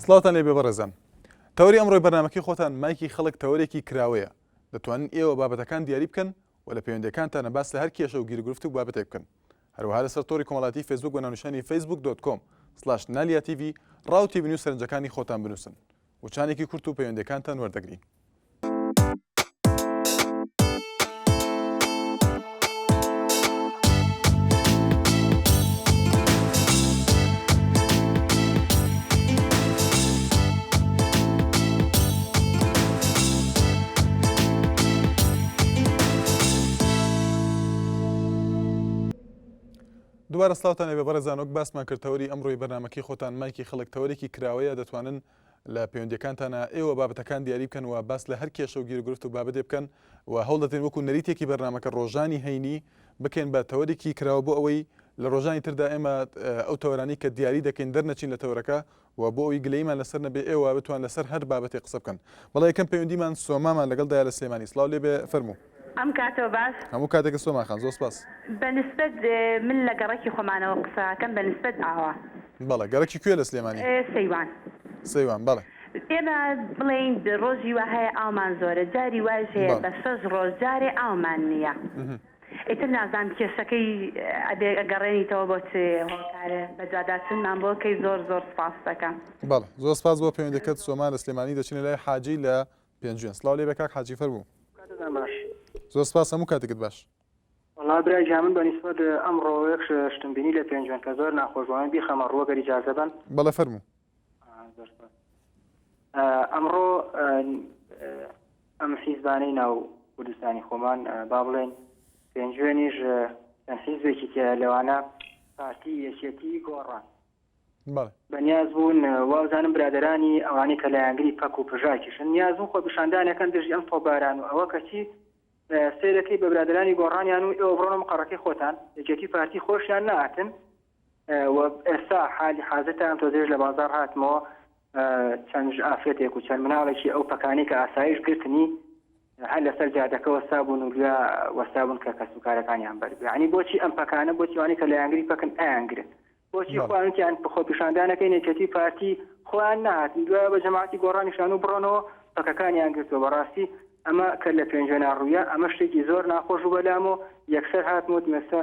سڵاوتان لێبێ بەڕێزان. تەوەری ئەمڕۆی بەرنامەکەی خۆتان مایکی خەڵک تەوەرێکی کراوەیە، دەتوانن ئێوە بابەتەکان دیاری بکەن و لە پەیوەندیەکانتانە باس لە هەر کێشە و گیروگرفت و بابەتێک بکەن. هەروەها لەسەر تۆڕی کۆمەڵایەتی فەیسبوک بە ناونیشانی Facebook dot com slash نالیا تیڤی ڕا و تێبینی و سەرنجەکانی خۆتان بنووسن. وچانێکی کورت و پەیوەندیەکانتان وەردەگرین. دووبارە سڵاوتان لێبێ بەڕێزان وەک باسمان کرد تەوەری ئەمڕۆی بەرنامەکەی خۆتان مایکی خەڵک تەوەرێکی کراوەیە دەتوانن لە پەیوەندیەکانتانا ئێوە بابەتەکان دیاری بکەن و باس لە هەر کێشە و گیروگرفت و بابەتێ بکەن و هەوڵ دەدەین وەکو نەریتێکی بەرنامەکە ڕۆژانی هەینی بکەین بە تەوەرێکی کراوە بۆ ئەوەی لە ڕۆژانی تردا ئێمە ئەو تەوەرانەی کە دیاری دەکەین دەرنەچین لە تەوەرەکە و بۆ ئەوی گلەییمان لەسەر نەبێ ئێوە بتوان لەسەر هەر بابەتێک قسە بکەن. بەڵێ یەکەم پەیوەندیمان سۆمامان لەگەڵدایە لە سلێمانی سڵاو لێبێ فەرموو. ئەم کاتەوە باش. هەموو کاتێکت سۆما خان زۆر سپاس. بە نسبەت من لە گەڕەکی خۆمانەوە قسە ئەکەم بە نسبەت ئاوا. بەڵێ گەڕەکی کوێ لە سلێمانی؟ سەیوان. سەیوان بەڵێ. ئێمە بڵێین ڕۆژی وا هەیە ئاومان زۆرە جاری وایش هەیە بە شەش ڕۆژ جارێ ئاومان نییە ئیتر نازانم کێشەکەی ئەبێ ئەگەڕێنیتەوە بۆ چ هۆکارێ بەدواداچونمان بۆ کەی زۆر زۆر سپاست دەکەم. بەڵێ زۆر سپاس بۆ پەیوەندەکەت سۆما لە سلێمانی دەچینە لای حاجی لە پێنجوێن سڵاو لێبێ کاک حاجی فەرموو. کاتتان باش. زۆر سپاس هەموو کاتێکت باش. وەڵا برا گیان من بە نیسبەت ئەمڕۆ یەک شتم بینی لە پێنجوێن کە زۆر ناخۆش بوو ئەمە بیخەمە ڕوو ئەگەر ئیجازە بەن. بەڵێ فەرموو. زۆر سپاس. ئەمڕۆ ئەم حیزبانەی ناو کوردستانی خۆمان با بڵێن پێنجوێنیش چەند حیزبێکی تیایە لەوانە پارتی یەکێتی گۆڕان. بەڵێ. بەنیاز بوون وابزانم برادەرانی ئەوانەی کە لایەنگری پەک و پژاکیشن نیاز بوون خۆپیشاندانەکەن دژی ئەم تۆپباران و ئەوە کەچی سەیرەکەی بە برادەرانی گۆڕانیان و ئێوە بڕۆنە مقەڕەکەی خۆتان یەکێتی پارتی خۆشیان نەهاتن و ئێستا حالی حازر تا ئەم تۆزێش لە بازاڕ هاتمەوە چەند ئافرەتێک و چەند مناڵێکی ئەو پەکانەی کە ئاسایش گرتنی هەر لەسەر جادەکە وەستابوون و لوێ وەستابوون کە کەسوکارەکانیان بەر یعنی بۆچی ئەم پەکانە بۆچی وانەی کە لایەنگری پەکن ئەیانگرن بۆچی خۆیان وتیان خۆپیشاندانەکەین یەکێتی پارتی خۆیان نەهاتن دوایە بە جەماعەتی گۆڕانیشان و بڕۆنەوە پەکەکانیان گرتووە بەڕاستی ئەمە کە لە پێنجوێنا ڕوویا ئەمە شتێکی زۆر ناخۆش بوو بەلام و یەکسەر هاتم وتم ئێستا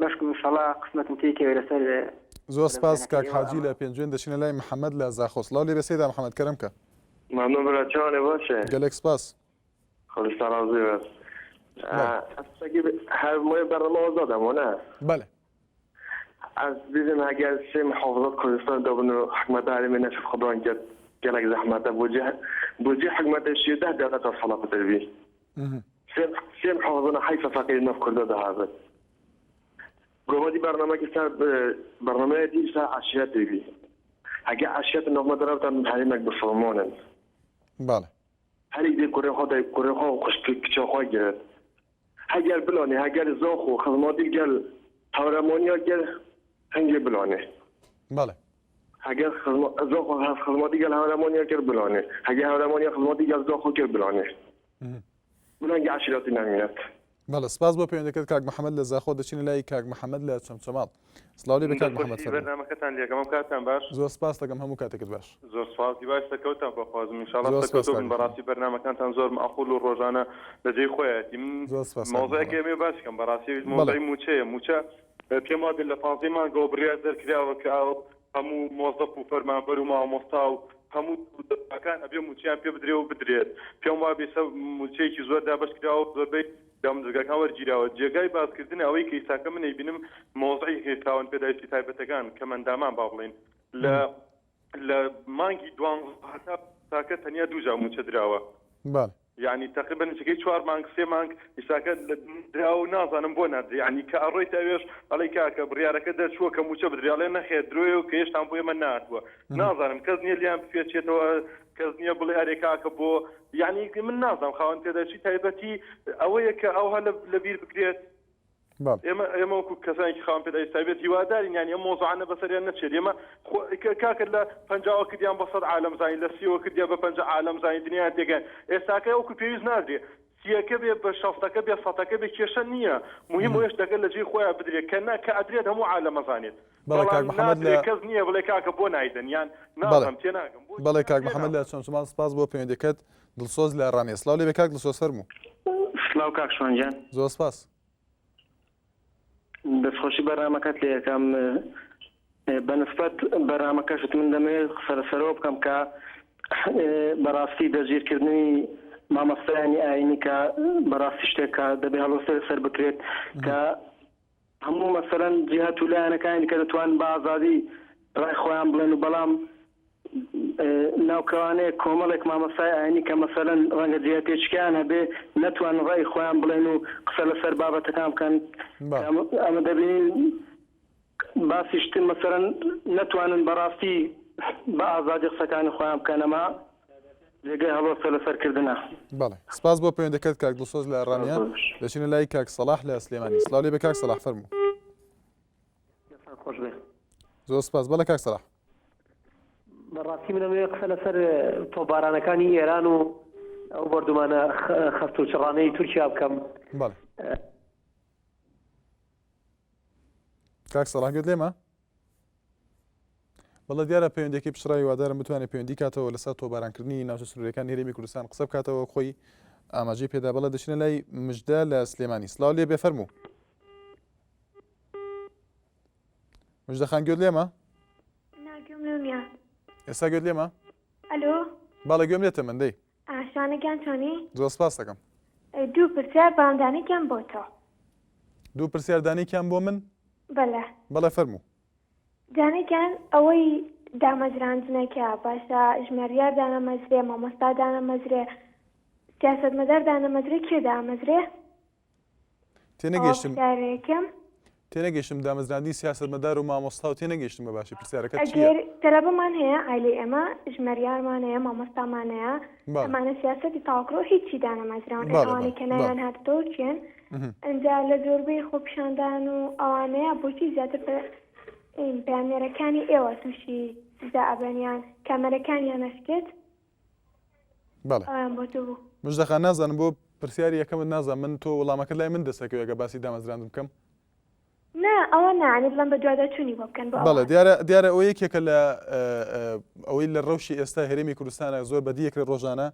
بەشکم ئینشەڵا قسمەتم تێی کەوێ لەسەر زۆر سپاس کاک حاجی لە پێنجوێن دەچینە لای محەمەد لە زاخۆ سڵاو لێبێ سەیدا محەمەد کەرەم کە. مەمنون برا چۆنی باشێ؟ گەلێک سپاس. خۆشتان ڕازی بێت. هەر مۆی بەرنامە ئازادە مۆ نە؟ بەلێ. ئەز بیژم هەگەر سێ محافظات کوردستان دابن و حکومەتە هەرێمی نەشت خودان کرد گەلەک زەحمەتە بۆجی بۆجی حکومەتە شیردە دەولەتە سەڵە پتر بی سێ محافظانە حەیفە فەقیر ناف کوردا دەهابن گۆمەدی بەرنامەکی سەر بەرنامەیە دی سەر عەشیرەت بی هەگە عەشیرەت ناف مەدرەوتان هەرێمەک بفرمۆنن بەڵێ. هەریک دێ کورێ خۆ دای کورێ خۆ خوشک کچە خۆ گرت هەگەر بلانێ هەگەر زاخ و خزماتی گەل هەورەمانیا گەل هەنگێ بلانێ. بەڵێ. هەگەر زاخ و خزماتی گەل هەورەمانیا کرد بلانێ هەگەر هەورەمانیا خزماتی گەل زاخۆ کرد بلانێ بلانگی عەشیرەتی نامینێت. بەڵێ سپاس بۆ پەیوەندەکەت کاک محمد لە زاخۆ دەچینە لای کاک محمد لە چەمچەماڵ سڵاو لێ بێ کاک محمد فەرموو. بەرنامەکەتان لێکەم ئەم کاتتان باش. زۆر سپاس دەکەم هەموو کاتێکت باش. زۆر سپاس هیوای سەرکەوتتان بۆ خوازم ان شاءاللە زۆر سپاس سەرکەوتوو کاک بن محمد. بەڕاستی بەرنامەکانتان زۆر مەعقول و ڕۆژانە لە جێی خۆیەتی من زۆر سپاس کاک مەوزوعێک محمد. ئەمەوێ باسی کەم بەڕاستی ئەویش بەڵێ. مەوزوعی مووچەیە مووچە پێم وابێت لە پانزەی مانگەوە بڕیار دەرکراوە کە ئەو هەموو مۆزەف و فەرمانبەر و مامۆستا و هەموو دەزگاکان ئەبێ مووچەیان پێ بدرێ و بدرێت پێم وابێ ئێستا مووچەیەکی زۆر دابەش کراوە و زۆربەی دامودەزگاکان وەرگیراوە جێگای باسکردنە ئەوەی کە ئیستاکە من ئەیبینم مەوزعی خاوەن پێداویستی تایبەتەکان کەمئەندامان با بڵێین لە لە مانگی دوانزە هەتا ئیستاکە تەنیا دووجار مووچە دراوە بەڵێ. یانی تەقریبەن نزیکەی چوار مانگ سێ مانگ ئیستاکە دراوە و نازانم بۆ نادرێ یانی کە ئەڕۆیتە ئەوێش ئەڵێی کاکە بڕیارەکە دەرچووە کە مووچە بدرێ ئەڵێ نەخێر درۆیە و کە هێشتان بۆ ئێمە نەهاتووە نازانم کەس نییە لێیان بپێچێتەوە کەس نییە بڵێ ئەرێ کاکە بۆ یانی من نازانم خاوەن پێداویستی تایبەتی ئەوەیە کە ئەوها لە بیر بکرێت ئێمە ئێمە وەکو کەسانێکی خاوەن پێداویستی تایبەت هیوادارین یانی ئەم مەوزوعانە بەسەریان نەچێت ئێمە خۆ کاکە لە پەنجاوە کردیان بە سەد عالەم زانی لە سیەوە کردیان بە پەنجا عالەم زانی دنیایان تێکەیان ئێستاکە وەکو پێویست نادرێ. سیەکە بێ بە شەستەکە بێ سەتەکە بێ کێشە نییە موهیم ئەوەیە شتەکە لە جێی خۆیا بدرێ کە نا کە ئەدرێت هەموو عالەم ئەزانێت بەڵێ کاک بەڵام محەمەد لە نادرێ کەس نییە بڵێ کاکە بۆ نایدەن یان بەڵێ نازانم تێناگەم بۆچی بەڵێ کاک نادرێ محەمەد لە نازانم. چەمچەماڵ سپاس بۆ پەیوەندیەکەت دڵسۆز لە ڕانیە سڵاو لێبێ کاک دڵسۆز فەرموو. سڵاو کاک شوان گیان. زۆر سپاس. دەستخۆشی بەرنامەکەت لێ ئەکەم بەنسبەت بەرنامەکەشت من دەمەوێت قسە لەسەرەوە بکەم کە بەڕاستی دەستگیرکردنی مامۆستایانی ئاینی کە بەڕاستی شتێک کە دەبێ هەڵوەستە لەسەر بکرێت کە هەموو مەسەلەن جیهەت و لایەنەکانی کە دەتوانن بە ئازادی ڕای خۆیان بڵێن و بەڵام ناوکەوانەیە کۆمەڵێک مامۆستای ئاینی کە مەسەلەن ڕەنگە جیهەتێکیان هەبێ نەتوانن ڕای خۆیان بڵێن و قسە لەسەر بابەتەکان بکەن ئەمە دەبینین باسی شتن مەسەلەن نەتوانن بەڕاستی بە ئازادی قسەکانی خۆیان بکەن ئەمە جێگەی هەڵوەستە لەسەر کردنە. بەڵێ سپاس بۆ پەیوەندەکەت کاک دڵسۆز لە ڕانیە دەچینە لای کاک سەڵاح لە سلێمانی سڵاو لێ بێ کاک سەڵاح فەرموو. دەستان خۆش بێ. زۆر سپاس بەڵێ کاک سەڵاح. بەڕاستی من ئەمەوێ قسە لەسەر تۆپبارانەکانی ئێران و ئەو بۆردومانە خەست و چڕانەی تورکیا بکەم. بەڵێ. کاک سەڵاح گوێت لێمە؟ بەڵێ دیارە پەیوەندیەکەی پچڕا هیوادارم بتوانێت پەیوەندی کاتەوە لەسەر تۆبارانکردنی ناوچە سنووریەکانی هەرێمی کوردستان قسە بکاتەوە خۆی ئاماژەی پێدا بەڵێ دەچینە لای مژدە لە سلێمانی سڵاو لێ بێ فەرموو مژدە خان گوێت لێمە ئێستا گوێت لێمە ئەلۆ بەڵێ گوێم لێتە من دەی ئاشانە گیان چۆنی؟ زۆر سپاس دەکەم. دوو پرسیار بەڵام دانێکیان بۆ تۆ. دوو پرسیار دانێکیان بۆ من؟ بەلێ. بەڵێ فەرموو. دانێ گیان ئەوەی دامەزراندنەکە باشە ژمێریار دانەمەزرێ مامۆستا دانەمەزرێ سیاسەتمەدار دانەمەزرێ کێ دامەزرێ؟ تێنەگەیشتم تێنەگەیشتم دامەزراندنی سیاسەتمەدار و مامۆستا و تێنەگەیشتم بە باشی پرسیارەکەت چییە؟ ئەگەر تەلەبەمان هەیە عایلەی ئێمە ژمەریارمان هەیە مامۆستامان هەیە ئەمانە سیاسەتی تاوکرۆ هیچی دانەمەزراون ئەی ئەوانەی کە ناویان هاتەوە کێن ئەنجا لە زۆربەی خۆپیشاندان و ئەوانەیە بۆچی زیاتر پەیامنێرەکانی ئێوە تووشی سزا ئەبن یان کامەرەکانیان ئەشکێت بەڵێ ئەویان بۆ تۆ بوو. مژدە خان نازانم بۆ پرسیاری یەکەمت نازانم من تۆ وەڵامەکەت لای من دەست ئەکەوێ گەر باسی دامەزراندن بکەم. نا ئەوە نا یانی بڵێم بەدواداچوونی بۆ بکەن بۆ بەڵێ ئەوان. دیارە دیارە ئەوە یەکێکە لە ئەوەی لە ڕەوشی ئێستا هەرێمی کوردستانە زۆر بەدی ئەکرێت ڕۆژانە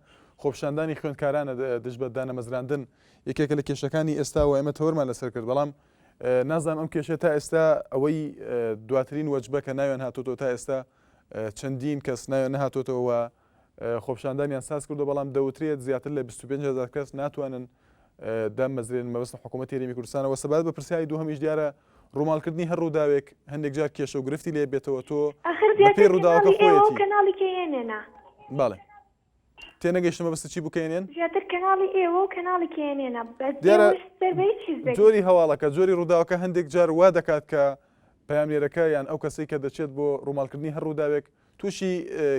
خۆپیشاندانی خوێندکارانە دژ بە دانەمەزراندن یەکێکە لە کێشەکانی ئێستا و ئێمە تەوەرمان لەسەر کرد بەڵام نازانم ئەم کێشە تا ئێستا ئەوەی دواترین وەجبە کە ناویان هاتۆتەوە تا ئێستا چەندین کەس ناویان نەهاتۆتەوە و خۆپیشاندانیان ساز کردو بەڵام دەوترێت زیاتر لە 25 هزار کەس ناتوانن دامەزرێن مەبەست حکوومەتی هەرێمی کوردستانەوە سەبارەت بە پرسیاری دووهەمیش دیارە ڕووماڵکردنی هەر ڕووداوێک هەندێک جار کێشە و گرفتی لێ بێتەوە تۆ ئەخر بەپێی زیاتر ڕووداوەکە کەناڵی ئێوە و خۆیەتی کەناڵی کەیەنێنە. بەڵێ تێنەگەیشتم مەبەستت چی بوو کەیەنێن؟ زیاتر کەناڵی ئێوە و کەناڵی کەیەنێنە بەس دیارە ئێوەش سەر بە هیچ حیزبێک جۆری هەواڵەکە جۆری ڕووداوەکە هەندێک جار وا دەکات کە پەیامنێرەکە یان ئەو کەسەی کە دەچێت بۆ ڕووماڵکردنی هەر ڕووداوێک تووشی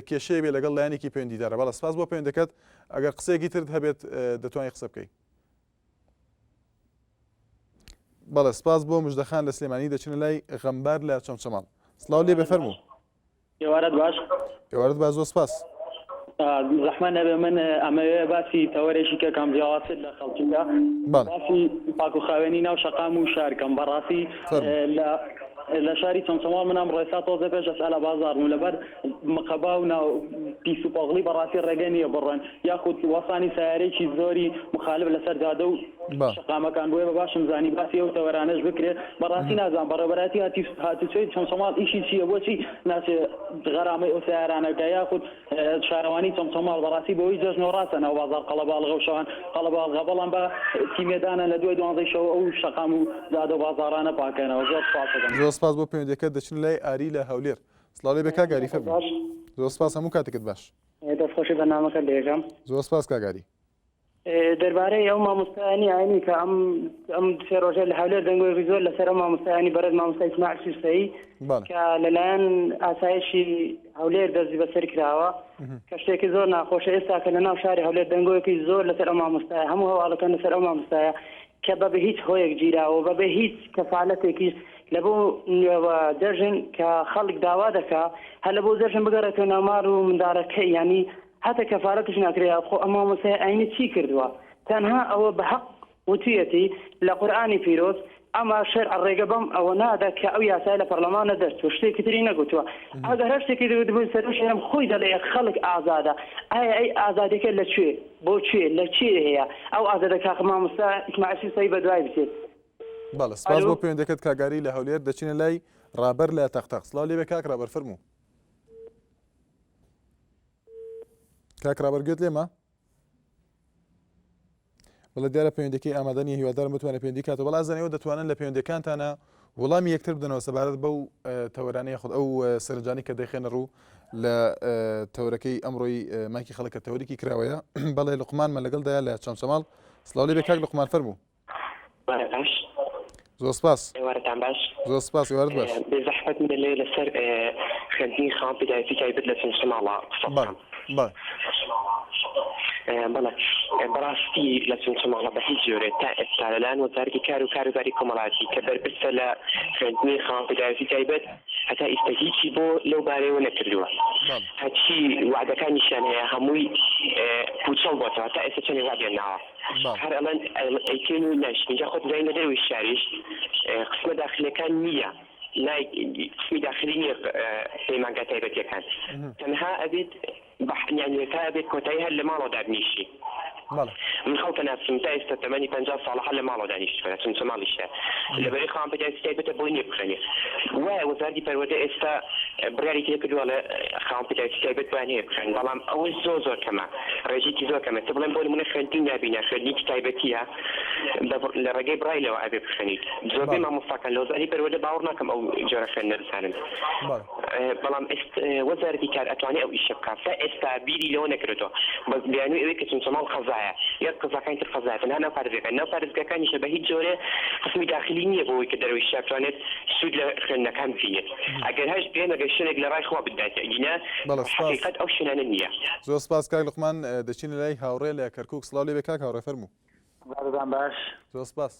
کێشەیە بێ لەگەڵ لایەنێکی پەیوەندیدارە. بەڵێ سپاس بۆ پەیوەندەکەت. ئەگەر قسەیەکی ترت هەبێت دەتوانی قسە بکەی. بەڵێ سپاس بۆ مژدەخان لە سلێمانی دەچینە لای غەمبار لە چەمچەماڵ. سڵاو لێ بێ فەرموو. ئێوارەت باش. ئێوارەت باش زۆر سپاس. زەحمەت نەبێ من ئەمەوێ باسی تەوەرێکی کە کام جیاوازتر لە خەڵکیدا باسی پاک و خاوێنی ناو شەقام و شار کەم بەڕاستی لە لە شاری چەمچەماڵ من ئەمڕۆ ئێستا تۆزێ پێش ئەسئەلە بازاڕ بووم لەبەر مقەبا و ناو پیس و پۆغڵی بەڕاستی ڕێگە نییە بڕۆن یاخود وەستانی سەیارەیەکی زۆری مخالف لەسەر جادە و شەقامەکان بۆیە بە باشم زانی باسی ئەو تەوەرانەش بکرێت بەڕاستی نازانم بەڕێوەبەرایەتی هاتوچۆی چەمچەماڵ ئیشی چییە بۆچی ناچێ غەرامەی ئەو سەیارانە بکا یاخود شارەوانی چەمچەماڵ بەڕاستی بەوەی جەژنەوە ڕاستە ناو بازاڕ قەڵەباڵغە و شەوان قەڵەباڵغە بەڵام بە تیمێدانە لە دوای دوانزەی شەو ئەو شەقام و جادە و بازاڕانە پاکەنەوە زۆر سپاس دەکەم. زۆر سپاس بۆ پەیوەندیەکەت دەچینە لای ئاری لە هەولێر سڵاو لێ بێ کاک ئاری فەرموو. زۆر سپاس هەموو کاتێکت باش. دەست خۆشی بەرنامەکەت لێکەم. زۆر سپاس کاک ئاری. دەربارەی ئەو مامۆستایانی ئاینی کە ئەم ئەم سێ ڕۆژە لە هەولێر دەنگۆیەکی زۆر لەسەر ئەو مامۆستایانی بەڕێز مامۆستا ئیسماعیل سوسەیی کە لەلایەن ئاسایشی هەولێر دەستی بەسەر کراوە کە شتێکی زۆر ناخۆشە ئێستا کە لەناو شاری هەولێر دەنگۆیەکی زۆر لەسەر ئەو مامۆستایە هەموو هەواڵەکان لەسەر ئەو مامۆستایە کە بە بە هیچ هۆیەک گیراوە بە بە هیچ کەفالەتێکیش لە بۆ نوێوە جەژن کە خەڵک داوا دەکا هەر لە بۆ جەژن بگەڕێتەوە ناو ماڵ و منداڵەکەی یانی هەتا کەفالەتیش ناکرێ خۆ ئەم مامۆستای ئاینی چی کردووە؟ تەنها ئەوە بە هەق وتویەتی لە قورئانی پیرۆز ئەما شەرع ڕێگە بەم ئەوە نادا کە ئەو یاسایە لە پەرلەمانە دەرچوو شتێکی تری نەگوتووە ئەگەر هەر شتێکی تر گوتبووی سەرۆکی هەرێم خۆی دەڵێ خەڵک ئازادە ئایا ئەی ئازادیەکە لە کوێ بۆ کوێ لە کێ هەیە ئەو ئازادە کاک مامۆستا ئیسماعیل سوسەیی بەدوای بچێت. بەڵێ سپاس بۆ پەیوەندەکەت کاک ئاری لە هەولێر دەچینە لای ڕابەر لە تەقتەق سڵاو لێبێ کاک ڕابەر فەرموو. کاک ڕابەر گوێت لێمە؟ بەڵێ دیارە پەیوەندەکەی ئامادە نیە هیوادارم بتوانێت پەیوەندی کاتەوە بەڵام ئازیزان ئێوە دەتوانن لە پەیوەندەکانتانە وەڵامی یەکتر بدەنەوە سەبارەت بەو تەوەرانەی خود ئەو سەرنجانی کە دەخێنە ڕوو لە تەورەکەی ئەمڕۆی مایکی خەڵک کە تەوەرێکی کراوەیە بەڵێ لقمانمە لەگەڵدایە لە چەمچەماڵ سڵاو لێ بێ کاک لقمان فەرموو باش. زۆر سپاس. ئێوارەتان باش. زۆر سپاس ئێوارت باش. بێ زەحمەت من لێ لەسەر خوێندنی خاوەن پێداویستی تایبەت لە چەمچەماڵە قسە بکەم. بەڵێ. بەڵێ بەڕاستی لە چەمچەماڵە بە هیچ جۆرێ تا ئێستا لەلایەن وەزارەتی کار و کاروباری کۆمەڵایەتی کە بەرپرسە لە خوێندنی خاوەن پێداویستی تایبەت هەتا ئیستا هیچی بۆ لەو بارەیەوە نەکردووە هەرچی وەعدەکانیشیان هەیە هەمووی پوچەڵ بۆتەوە تا ئێستا چەندێک وەعدیان ناوە. هەر ئەڵێن ئەیکەین و نایشکین جا خۆت زانی لە دەرەوەی شاریش قسمە داخلیەکان نییە نای قسمی داخلی نییە پەیمانگا تایبەتیەکان تەنها ئەبێت یانی تا ئەبێت کۆتایی هەر لە ماڵەوە دابنیشی من خەڵکە ناسم تا ئێستا تەمەنی 50 ساڵە هەر لە ماڵەوە دانیشتووە چونچە ماڵیشە لەبەری خاوەن پێداویستی تایبەتە بۆی نییە بخوێنێ وایە وەزارەتی پەروەردە ئێستا بڕیارێکی دەکردووە ئەڵێ خاوەن پێداویستی تایبەت بۆیان هەیە بخوێنن بەڵام ئەوەش زۆر زۆر کەمە ڕێژەیەکی زۆر کەمە ئێستا بڵێن بۆ نمونە خوێندنی نابینا خوێندنێکی تایبەتیە لە ڕێگەی بڕایلەوە ئەبێ بخوێنیت زۆربەی مامۆستاکان لە وەزارەتی پەروەردە باوەڕ ناکەم ئەو جۆرە خوێندنە بزانن بەڵام وەزارەتی کار ئەتوانێ ئەو ئیشە بکات تا ئێستا بیری لەوە نەکردۆتەوە بەس بیانووی ئەوەی کە چەمچەماڵ قەزایە یەک قەزاکانی تر قەزایە تەنها ناو پارێزگاکان ناو پارێزگاکانیشە بە هیچ جۆرێ قسمی داخلی نییە بۆ ئەوەی کە دەرەوەی شار بتوانێت سوود لە خوێندنەکان ببینێت ئەگەر هەش بێن ئەگەر شوێنێک لە ڕای خوا بداتێ ئەگینا بەڵێ سپاس. حەقیقەت ئەو شوێنانە نییە. زۆر سپاس کاک لوقمان دەچینە لای هاوڕێ لە کەرکوک سڵاو لێبێ کاک هاوڕێ فەرموو. بارتان باش. زۆر سپاس.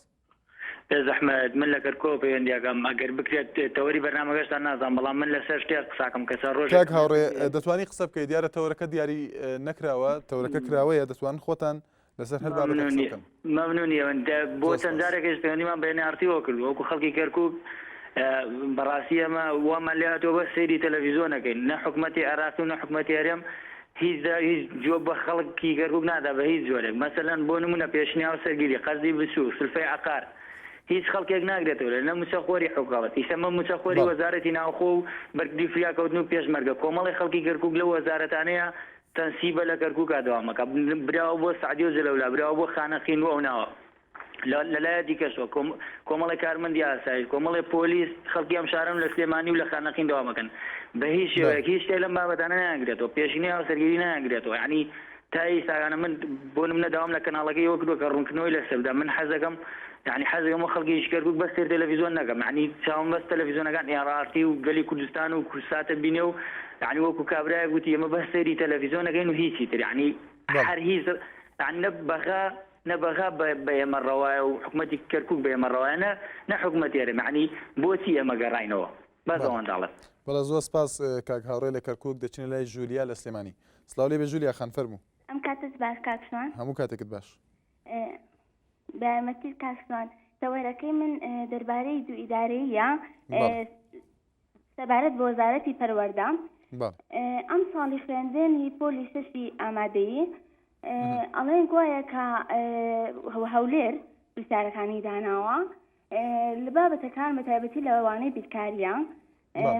بێ زەحمەت من لە کەرکوکەوە پەیوەندی ئەکەم ئەگەر بکرێت تەوەری بەرنامەکەشتان نازانم بەڵام من لەسەر شتێک قساکەم کە چەند ڕۆژێک کاک هاوڕێ دەتوانی قسە بکەی دیارە تەوەرەکە دیاری نەکراوە تەوەرەکە کراوەیە دەتوانن خۆتان لەسەر هەر بابەتێک قسە بکەن. مەمنونی ئەوەن بۆ چەند جارێکیش پەیوەندیمان بە NRT وە کردووە وەکو خەڵکی کەرکوک بەڕاستی ئێمە وامان لێ هاتووە بەس سەیری تەلەڤیزیۆن ئەکەین نە حکومەتی عێراقی و نە حکومەتی هەرێم هیچ هیچ جواب بە خەڵکی کەرکوک نادا بە هیچ جۆرێک مەسەلەن بۆ نمونە پێشنیاو سەرگیری قەرزی بچوک سلفەی عەقار هیچ خەڵکێک ناگرێتەوە لە نە موچەخۆری حکومەت ئیسە مە موچەخۆری وەزارەتی ناوخۆ و بەرگری فریاکەوتن و پێشمەرگە کۆمەڵی خەڵکی کەرکوک لەو وەزارەتانەیە تەنسیبە لە کەرکوکا دەوام ئەکا براوە بۆ سەعدیە و جەلەولا براوە بۆ خانەقین و ئەو ناوە لە لایە دیکەشەوە کۆمەڵێ کارمەندی ئاسایش کۆمەڵێ پۆلیس خەڵکی ئەم شارەن لە سلێمانی و لە خانەقین دەوام ئەکەن بە هیچ شێوەیەک هیچ شتێک لەم بابەتانە نایانگرێتەوە پێشینەی هاوسەرگیری نایانگرێتەوە یعنی تا ئیستاگانە من بۆ نمونە داوام لە کەناڵەکەی ئەوە کردووە کە ڕوونکردنەوەی لەسەر بدا من حەزەکەم یعنی حەزەکەم وەک خەڵکیش کەرکوک بەس سەیر تەلەفیزۆن نەکەم یعنی چاوم بەس تەلەفیزۆنەکان ئێ ئاڕ تی و گەلی کوردستان و کوردساتە بینێ و یعنی وەکو کابرایەک وتی ئێمە بەس سەیری تەلەفیزۆن ئەکەین و هیچی تر یعنی هەر هیچ یعنی نە بەغا نە بەغا بە ئێمە ڕەوایە و حکومەتی کەرکوک بە ئێمە ڕەوایە نە نە حکومەتی هەرێم یعنی بۆچی ئێمە گەڕاینەوە بەس ئەوەندە ئەڵێم. بەڵێ زۆر سپاس کاک هاوڕێ لە کەرکوک دەچینە لای ژولیا لە سلێمانی سڵاو لێبێ ژولیا خان فەرموو. ئەم کاتەت باش کاک شوان. هەموو کاتێکت باش. بە یارمەتیت کاک شوان تەوەرەکەی من دەربارەی دوو ئیدارەییە سەبارەت بە وەزارەتی پەروەردە ئەم ساڵی خوێندن هی پۆلی شەشی ئامادەیی ئەڵێن گوایە کە هەولێر پرسیارەکانی داناوە لە بابەتەکان بە تایبەتی لە وانەی بیرکاریە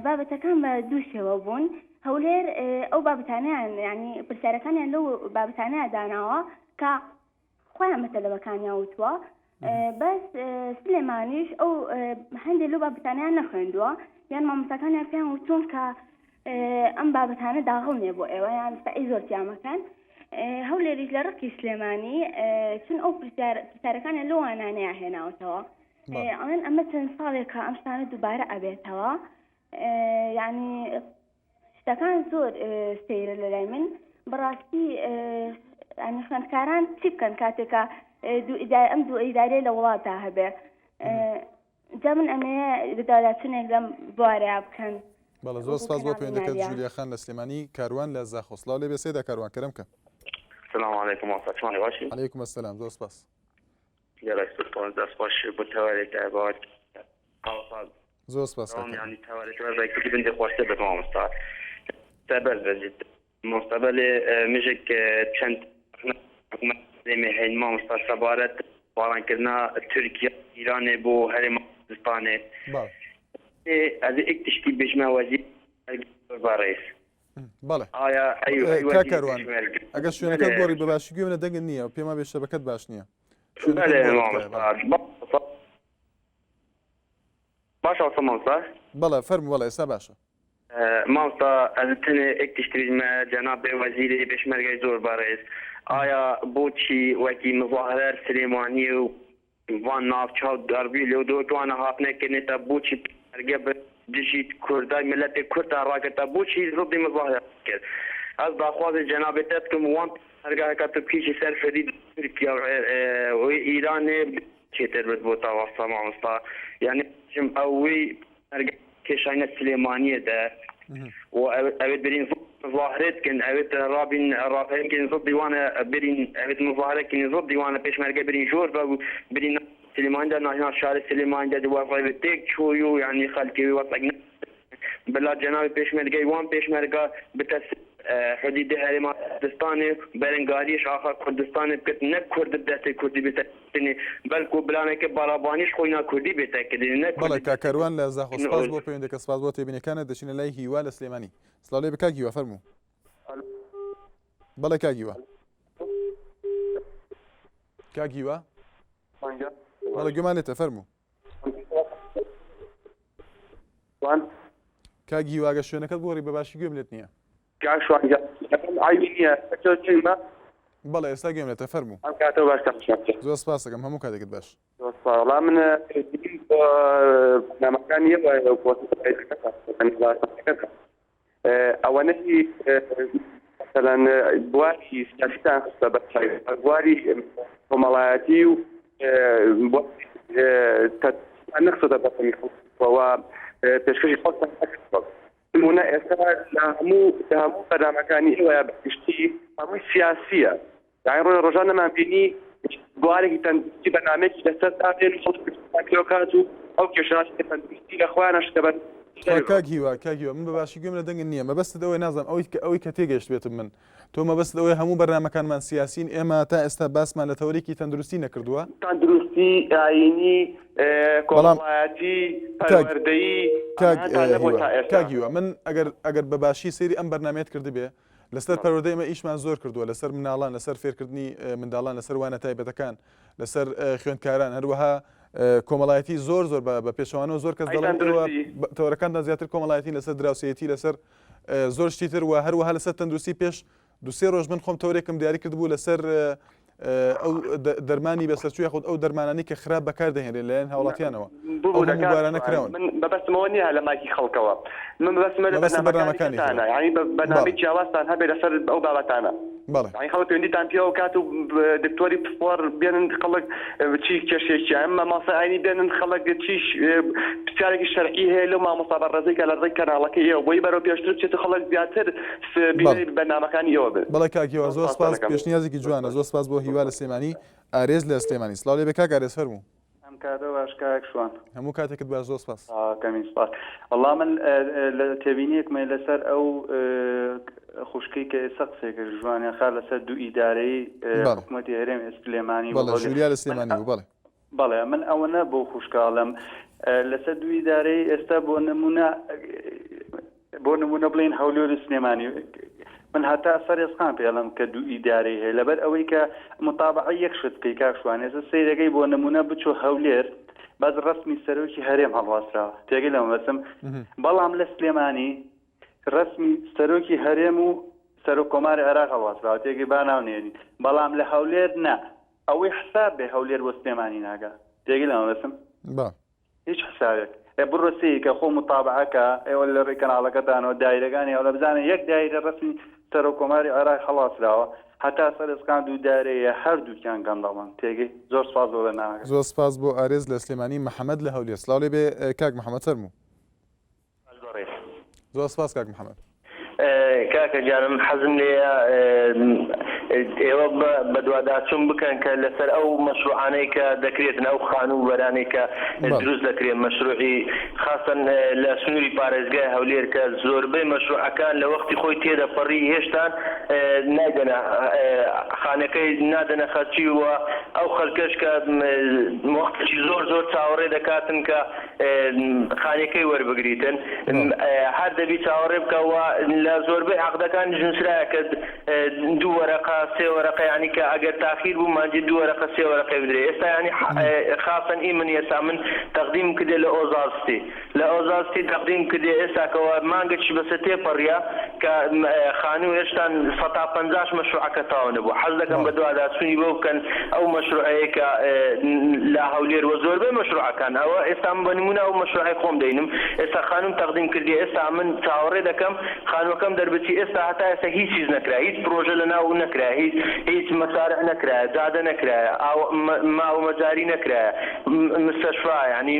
بابەتەکان بە دوو شێوە بوون هەولێر ئەو بابەتانیان ینی پرسیارەکانیان لەو بابەتانەیان داناوە کە خۆیان بە تەلەبەکانیان وتووە بەس سلێمانیش ئەو هەندێک لەو بابەتانیان نەخوێندووە یان مامۆستاکانیان پێیان وتون کە ئەم بابەتانە داغڵ نییە بۆ ئێوە یان سەعی زۆر تیامەکەن هەولێریش لە ڕقی سلێمانی چون ئەو پرسیارەکانیان لەو وانانەیە هێناوەتەوە ئەڵێن ئەمە چەند ساڵێکە ئەم شتانە دووبارە ئەبێتەوە یعنی شتەکان زۆر سەیرە لە لای من بەڕاستی ینی خوێندکاران چی بکەن کاتێکە ئەم دوو ئیدارەیە لە وڵاتدا هەبێ جا من ئەمەیە بەدواداچوونێک لەم بوارەیا بکەن. بەڵێ زۆر سپاس بۆ پەیوەندەکەت ژولیا خان لە سلێمانی کاروان لە زاخۆ سڵاو لێبێ سەیدا کاروان کەرەم کە. سلام علیکم مامۆستا چۆنی باشی؟ علیکم السلام زۆر سپاس. گەلەک سوپاس دەست خۆش بۆ تەوارێک باوەت مامۆستا زۆر سپاس کاک دەوام یانی تەوارێک وەرزای کوردی بندێ خۆشتر بێت مامۆستا سەبەر بەزیت مامۆستا بەلێ مژێک چەند حکومەت هەرێمێ هەین مامۆستا سەبارەت بارانکردنا تورکیا ئیرانێ بۆ هەرێما کوردستانێ بەڵێ. ئەز ئێک تشتی بێژمە وەزیر بەڕێز بەڵێ ئایا ئەی ئەی کاک وەزیری کاروان پێشمەرگە ئەگەر شوێنەکەت بەلێ گۆڕی بە باشی گوێم لە دەنگت نییە و پێم وابێ شەبەکەت باش نییە شوێنەکەت بەلێ گۆڕی تکایە مامۆستا بەڵێ باشە مامۆستا بەڵێ فەرموو بەڵێ ئێستا باشە. مامۆستا ئەز تەنێ ئێک تشت بێژمە جەنابێ وەزیرێ پێشمەرگەی زۆر بەڕێز ئایا بۆچی وەکی مزاهرە سلێمانی و ڤان ناوچە و دەربی لێ و دوانە هاتنە کردنێ تا بۆچی پێشمەرگە بە دژی کوردای ملەتێ کورد تا ڕاگرت تا بۆچی زدی مزاهرە کرد ئەز داخوازێ جەنابێ تە بکەم وان پێشمەرگە هەکا تو بکیشی سەر حدید تورکیا و ئیرانێ چێتر بێت بۆ تا وەستا مامۆستا یانی ئەوی پێشمەرگە کێشاینە سلێمانیە دە و ئەوێت برین مظاهرەت کن ئەوێت ڕابین ڕاپەرین کن زد دیوانە برین ئەوێت مظاهرە کن زد دیوانە پێشمەرگە برین ژۆر بە برین سلێمانی دە ناهینا شار سلێمانی دە وەزعی تێک چووی و یعنی خەلکی وەزعێک بلا جەنابی پێشمەرگەی وان پێشمەرگە بتە حدیدی هەرێما کوردستانێ بەرنگاریش ئاخا کوردستانێ بکرد نەک کورد بدەستێ کوردی بێتە کردنی بەلکو بلانێکە بارابانیش خۆی نا کوردی بێتە کردنی نەک بەڵێ کوردی کاک کاروان لە زاخۆ سپاس ئۆز. بۆ پەیوەندەکە سپاس بۆ تێبینیەکانت دەچینە لای هیوا لە سلێمانی سڵاو لێ بێ کاک هیوا فەرموو بەڵێ کاک هیوا کاک هیوا بەڵێ گوێمان لێتە فەرموو کاک هیوا گە شوێنەکەت گۆڕی بە باشی گوێم لێت نییە. کاک شوان گیان عەیبی نییە تۆ گوێمە؟ بەڵێ ئێستا گوێم لێتە فەرموو. ئەم کاتەو باش کاک شوان گیان. زۆر سپاس دەکەم هەموو کاتێکت باش. زۆر سپاس وەڵا من پێشبینیم بۆ بەرنامەکانی ئێوە هەیە و پۆستەکەتان ئەوەنەی مەسەلەن بواری سیاسیتان خستە بەرچاوی بواری کۆمەڵایەتی و بواری تەندروستیتان نەخستۆتە بەردەمی خەڵکەوە پێشکەشی خەڵکتان نەکردووە نمونە ئێستا لە هەموو لە هەموو بەرنامەکانی ئێوەیە بە گشتی هەمووی سیاسیە یانی ڕۆژ ڕۆژان نەمان بینی بوارێکی تەندروستی بەرنامەیەکی لەسەر دابنێن و خەڵک پشتیوان پێوە کات و ئەو کێشانەی کە تەندروستی لە خۆیانە شتە بەر تخوا کاک هیوا کاک هیوا من بە باشی گوێم لە دەنگت نییە مەبەستت ئەوەیە نازانم ئەوەی کە ئەوەی کە تێگەیشتبێتم من تۆ مەبەستت ئەوەیە هەموو بەرنامەکانمان سیاسین ئێمە تا ئێستا باسمان لە تەوەرێکی تەندروستی نەکردووە؟ تەندروستی، ئایینی، بەڵام کۆمەڵایەتی، کاک پەروەردەیی کاک ئەمانەتان نەبووە هیوا تا ئێستا. کاک هیوا من ئەگەر ئەگەر بە باشی سەیری ئەم بەرنامەیەت کردبێ لەسەر پەروەردە ئێمە ئیشمان زۆر کردووە لەسەر مناڵان لەسەر فێرکردنی منداڵان لەسەر وانە تایبەتەکان لەسەر خوێندکاران هەروەها کۆمەڵایەتی زۆر زۆر بە پێچەوانەوە زۆر کەس دەڵێن ئێوە تەوەرەکانتان زیاتر کۆمەڵایەتی لەسەر دراوسێتی لەسەر زۆر شتی تر و هەروەها لەسەر تەندروستی پێش دوسێ ڕۆژ من خۆم تەورێکم دیاری کردبوو لەسەر ئەو دەرمانی بەسەرچوو یاخود ئەو دەرمانانی کە خراپ بەکار دەهێنرێن لەلایەن هاوڵاتیانەوە ئەو هەموو بوارانە کراون. من مەبەستمەوە نییە لە مایکی خەڵکەوە من مەبەستمە لە مەبەستت بەرنامەکانی بەرنامەکانی تانە ترە. یانی بەرنامەی بەڵێ. جیاوازتان هەبێ لەسەر ئەو بابەتانە بەڵێ. یانی خەڵک پەیوەندیتان پێوە بکات و دکتۆری پسپۆڕ بێنن خەڵک چی کێشەیەکی هەیە مامۆستای ئاینی بێنن خەڵک چی پرسیارێکی شەرعی هەیە لەو مامۆستا بەڕێزەی کە لە ڕێی کەناڵەکەی ئێوە بۆی بەرەو پێشتر بچێت و خەڵک زیاتر بینەری بەرنامەکانی ئێوە بن. بەڵێ کاک هیوا زۆر زۆر سپاستان سپاس دەکەم. پێشنیازێکی جوانە زۆر سپاس بۆ هیوا لە سلێمانی ئارێز لە سلێمانی سڵاو لێبێ کاک ئارێز فەرموو. ئەم کاتە باش کاک شوان. هەموو کاتێکت باش زۆر سپاس. کەمی سپاس. وەڵا من لە تێبینیەکم هەیە لەسەر ئەو خوشکەی کە ئێستا قسەی کرد ژوانیان خا لەسەر دوو ئیدارەی بەڵێ. حکومەتی هەرێم سلێمانی و بەڵێ هەولێر. ژوریا لە من سلێمانی بوو بەڵێ. بەڵێ من ئەوەنە بۆ خوشکە ئەڵێم لەسەر دوو ئیدارەی ئێستا بۆ نمونە بۆ نمونە بڵێین هەولێر و سلێمانی من هەتا سەر ئێسقان پێڵم کە دوو ئیدارەی هەیە لەبەر ئەوەی کە متابعە یەک شت بکەی کاک شوان ئێستا سەیرەکەی بۆ نمونە بچۆ هەولێر بەس ڕەسمی سەرۆکی هەرێم هەڵواسراوە تێگەی لە مەبەستم بەڵام لە سلێمانی ڕەسمی سەرۆکی هەرێم و سەرۆک کۆماری عێراق هەڵواسراوە تێگەی با ناو نێنین بەڵام لە هەولێر نا ئەوەی حساب بێ هەولێر بۆ سلێمانی ناگا تێگەی لە مەبەستم با هیچ حسابێک ئێ بڕۆ سەیری کە خۆ متابعە کە ئێوە لە ڕێی کەناڵەکەتانەوە دایرەکانی هەولێر بزانە یەک دایرە ڕەسمی سەرۆک کۆماری عێراق هەڵواسراوە هەتا سەر ئێسقان دوو دایرەیە هەردووکیان گەندەڵن تێگەی زۆر سوپاس بۆ بەرنامەکە. زۆر سپاس بۆ ئارێز لە سلێمانی محەمەد لە هەولێر سڵاو لێ بێ کاک محەمەد فەرموو. زۆر سپاس کاک محەمەد. کاکە گیانم حەزم لێیە. ئێوە بەدواداچوون بکەن کە لەسەر ئەو مەشروعانەی کە دەکرێتن ئەو خانوو بەرانەی کە دروست دەکرێن مەشروعی خاستەن لە سنووری پارێزگای هەولێر کە زۆربەی مەشروعەکان لە وەختی خۆی تێدەپەڕی هێشتان نایدەنە خانەکەی نادەنە خەرچی و ئەو خەلکەش کە وەختێکی زۆر زۆر چاوەڕێ دەکاتن کە خانیەکەی وەربگریتن هەر دەبی چاوەڕێ بکە و لە زۆربەی عەقدەکانیش نووسرایە کە دوو وەرەقە سێ وەرەقە یانی کە ئەگەر تاخیر بوو مانجی دوو وەرەقە سێ وەرەقەی بدرێ ئێستا یانی خاسەن ئی من ئێستا من تەقدیم کردێ لە ئۆزاڵستی لە ئۆزاڵستی تەقدیم کردێ ئێستا کەوا مانگەکیش بەسەر تێپەڕیە کە خانوو هێشتان سەتا پەنجاش مەشروعەکە تەواو نەبوو حەز دەکەم بەدواداچوونی بۆ بکەن ئەو مەشروعەیە کە لە هەولێر وە زۆربەی مەشروعەکان ئەوە ئێستا من بە نموونە ئەو مەشروعەی خۆم دەینم ئێستا خانووم تەقدیم کردیە ئێستا من چاوەڕێ دەکەم خانووەکەم دەربچی ئێستا هەتا ئێستا هیچ چیز نەکرا هیچ پرۆژە لە ناو نەکرا هیچ هیچ مەسارع نەکرایە جادە نەکرایە ئاو ماو مەجاری نەکرایە مستشفا یعنی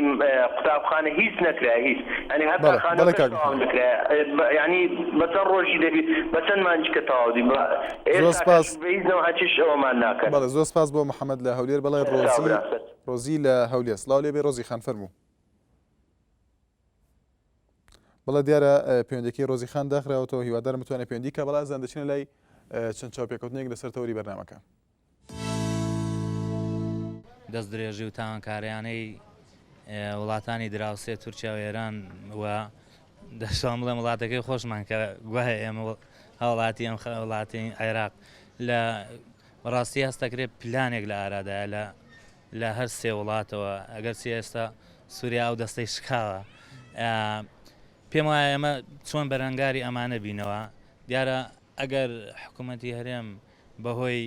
قوتابخانە هیچ نەکرایە هیچ یعنی هەتا بەڵێ بەڵێ خانووەکەش کاک تەواو محمد نەکرایە یعنی بە چەند ڕۆژی دەبی بە چەند مانگی کە تەواو دی بە زۆر ئێستا کەش سپاس بە هیچ نەوعەکیش ئەوەمان ناکەن بەڵێ زۆر سپاس بۆ محمد لە هەولێر بەڵێ سەرچاو ڕۆزی برا سەر. ڕۆزی لە هەولێر سڵاو لێبێ ڕۆزی خان فەرموو. بەڵێ دیارە پەیوەندەکەی ڕۆزی خان داخراوەتەوە هیوادارم بتوانێت پەیوەندی کە بەڵا ئەزان دەچینە لای چەند چاوپێکەوتنێک لەسەر تەوەری بەرنامەکە. دەستدرێژی و تاوانکاریانەی وڵاتانی دراوسێ تورکیا و ئێران و دەشتوان بڵێم وڵاتەکەی خۆشمان کە گوایە ئێمە هاوڵاتی ئەم وڵاتی عێراق لە بەڕاستی هەستەکرێت پلانێک لە ئارادایە لە لە هەر سێ وڵاتەوە ئەگەرچی ئێستا سووریا ئەو دەستەی شکاوە پێم وایە ئێمە چۆن بەرەنگاری ئەمانە بینەوە دیارە ئەگەر حکوومەتی هەرێم بەهۆی